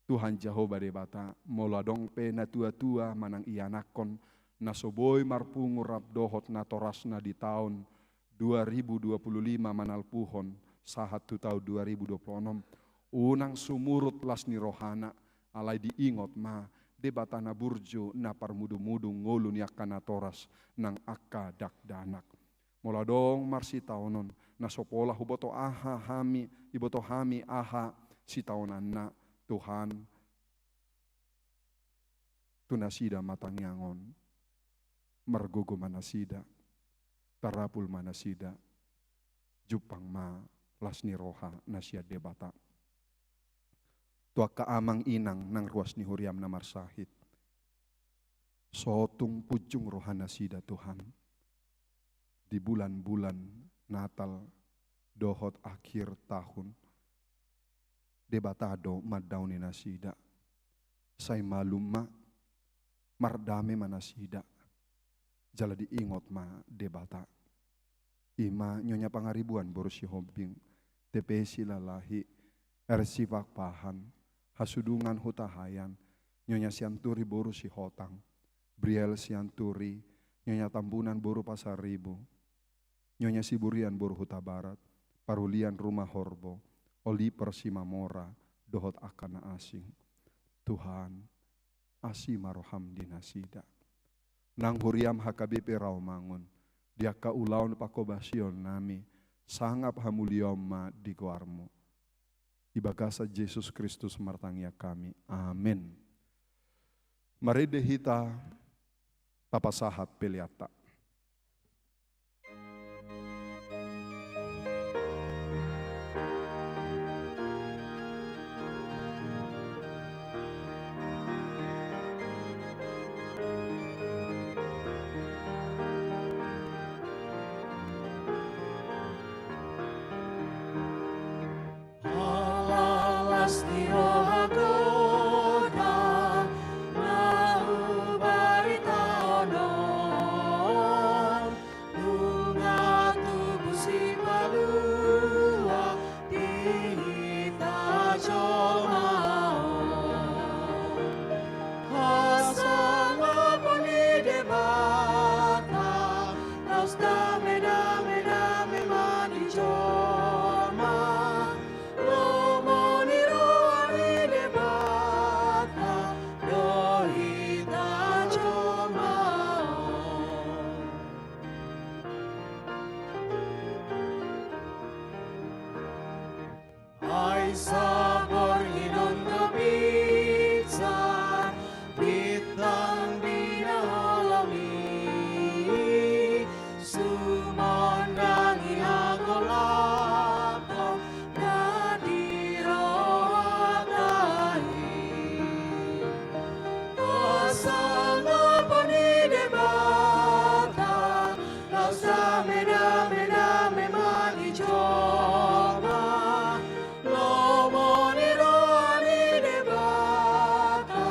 Tuhan Jahowa Debata, molo adong pe natua-tua manang ianakhon, na so boi marpungu rap dohot natorasna di taon dua ribu dua puluh lima manalpuhon, sahat tu taon dua ribu dua puluh onom, unang sumurut las ni rohana, alai diingot ma, Debata na burju na parmudu-mudu ngolu ni angka natoras nang angka dakdanak. Molo adong marsitaonon, na so pola huboto aha hami, iboto hami aha sitaonanna, Tuhan, tu nasida ma tangiang on, margogo ma nasida, tarapul ma nasida, jumpang ma las ni roha na sian Debata. Tu angka amang inang nang ruas ni huriam na marsahit. So tung punjung rohanasida Tuhan. Di bulan-bulan Natal dohot akhir tahun, Debata do mandaoni nasida. Sai malum ma, mardame ma nasida. Jala diingot ma Debata. Ima Nyonya Pangaribuan boru Sihombing, T P Silalahi, R C Pakpahan, Hasudungan Hutahaean, Nyonya Sianturi boru Sihotang, Briel Sianturi, Nyonya Tambunan boru Pasaribu, Nyonya Siburian boru Hutabarat, Parulian Rumahorbo, Oliver Simamora, dohot angka na asing. Tuhan, asi ma roham di nasida. Nang huriam H K B P Rawamangun, di angka ulaon pangkobasion nami, sangap hamuliaon ma di goarmu. Di bagasan Jesus Kristus martangiang hami. Amen. Marende hita tapasahat peleanta. Ala las ni roha godang na hubaritahon on, nunga tubu Sipalua di hita jolma on. Hasangapon ni Debata, laos dame, dame, dame ma di jolma. Lomo ni roha ni Debata do hita jolma on. Ai saborngin on do pinsar, bintang di na holom i, sumondangi hagolaphon na di rohanta i. Hasangapon ni Debata, laos dame, dame, dame ma di jolma. Lomo ni roha ni Debata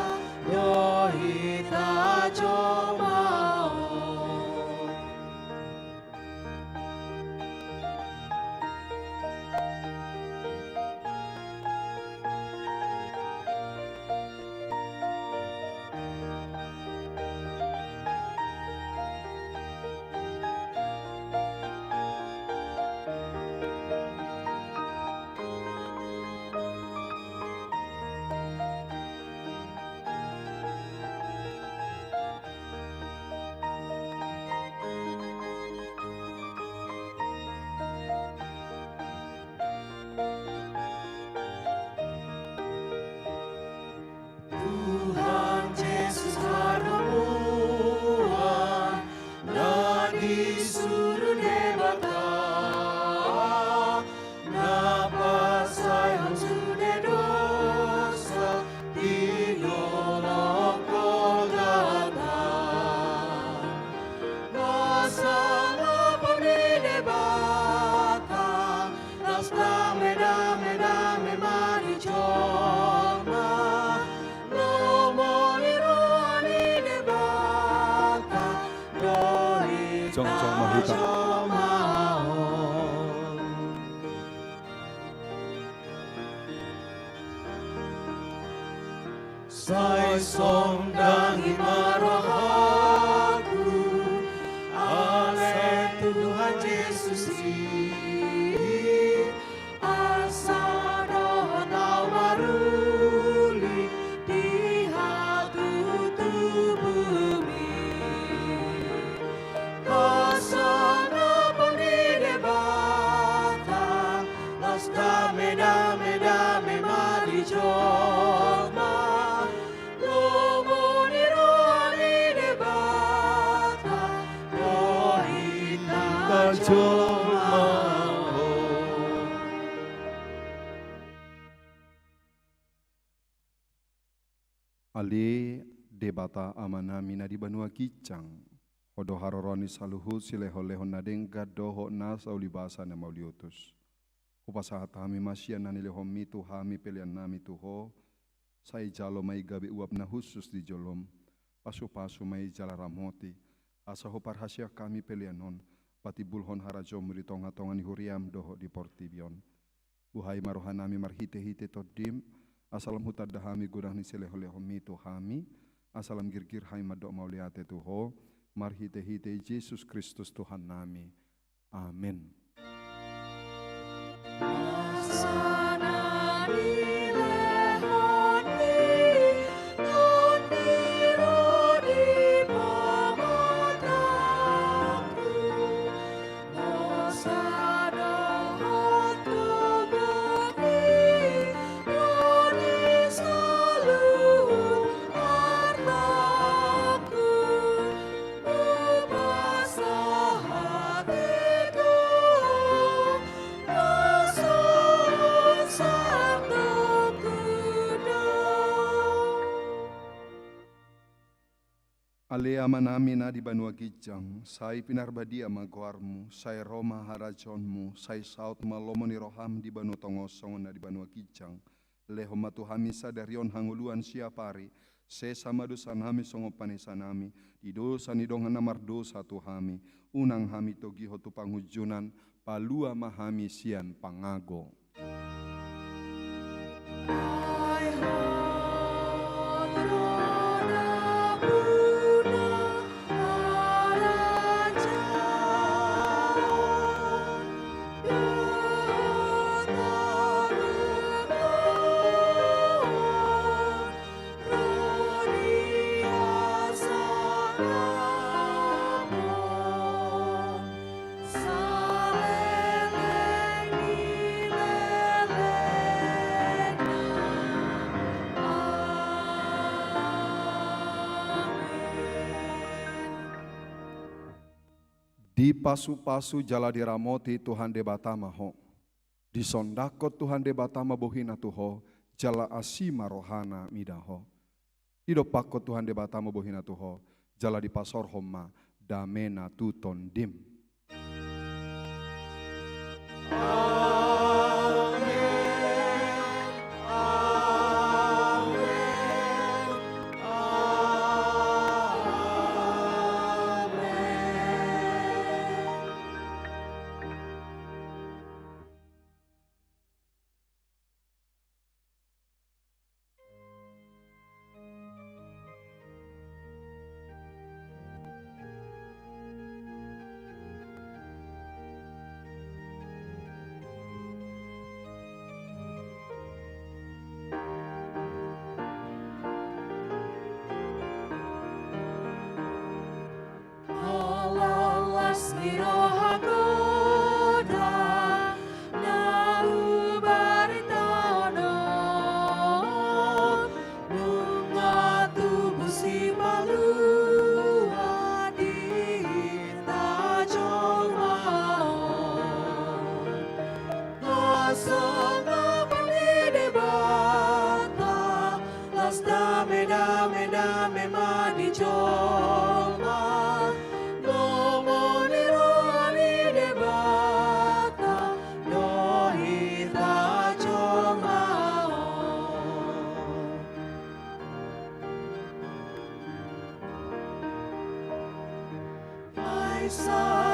do hita jolma on. Tuhan Jesus hadomuan na disuru Debata, na pansaehon sude dosa di dolok Golgata. Hasangapon ni Debata, laos dame, dame, dame ma di jolma. Lomo ni roha ni Debata do hita jolma on. Jongjong ma hita. Sai sondangi ma rohangku, ale Tuhan Jesus i, asa dohot au maruli di hatutubumi. Hasangapon ni Debata, laos dame, dame, dame ma di jolma. Lomo ni roha ni Debata do hita jolma on. Ale Debata Amanami na di banua ginjang, Ho do haroroan ni saluhut silehonlehon na denggan dohot nasa ulibasa na mauliutus. Hupasahat hami ma sian na nilehonmi tu hami peleannami tu Ho, sai jalo ma i gabe uap na hushus di jolom, pasupasu ma i jala ramoti, asa huparhaseang hami pelean on, patimbulhon harajaonmu di tongatonga ni huriam dohot di portibi on. Buhai ma rohanami marhitehite Tondim, asa lam hutanda hami godang ni silehonlehonmi tu hami, asa lam girgir hami mandok mauliate tu Ho, marhitehite Jesus Kristus Tuhannami. Amen. Ale Amanami na di banua ginjang, sai pinarbadia ma goarmu, sai ro ma harajaonmu, sai saut ma lomo ni roham di banua tonga on songon na di banua ginjang. Lehon ma tu hami sadari on hangoluan siapari, sesa ma dosanami songon panesanami di dosa ni dongan na mardosa tu hami, unang hami togihon tu pangunjunan, palua ma hami sian pangago. Dipasupasu jala diramoti Tuhan Debata ma ho. Disondangkon Tuhan Debata ma bohina tu ho, jala asi ma rohana mida ho. Didompakkon Tuhan Debata ma bohina tu ho, jala dipasorhon ma damena tu tondim. Ala las ni roha godang na hubaritahon on, nunga tubu sipalua di hita jolma on. Hasongapan ni Debata, las dame, dame, dame ma di jolma. Lomo ni roha ni Debata do hita jolma on. Ai sa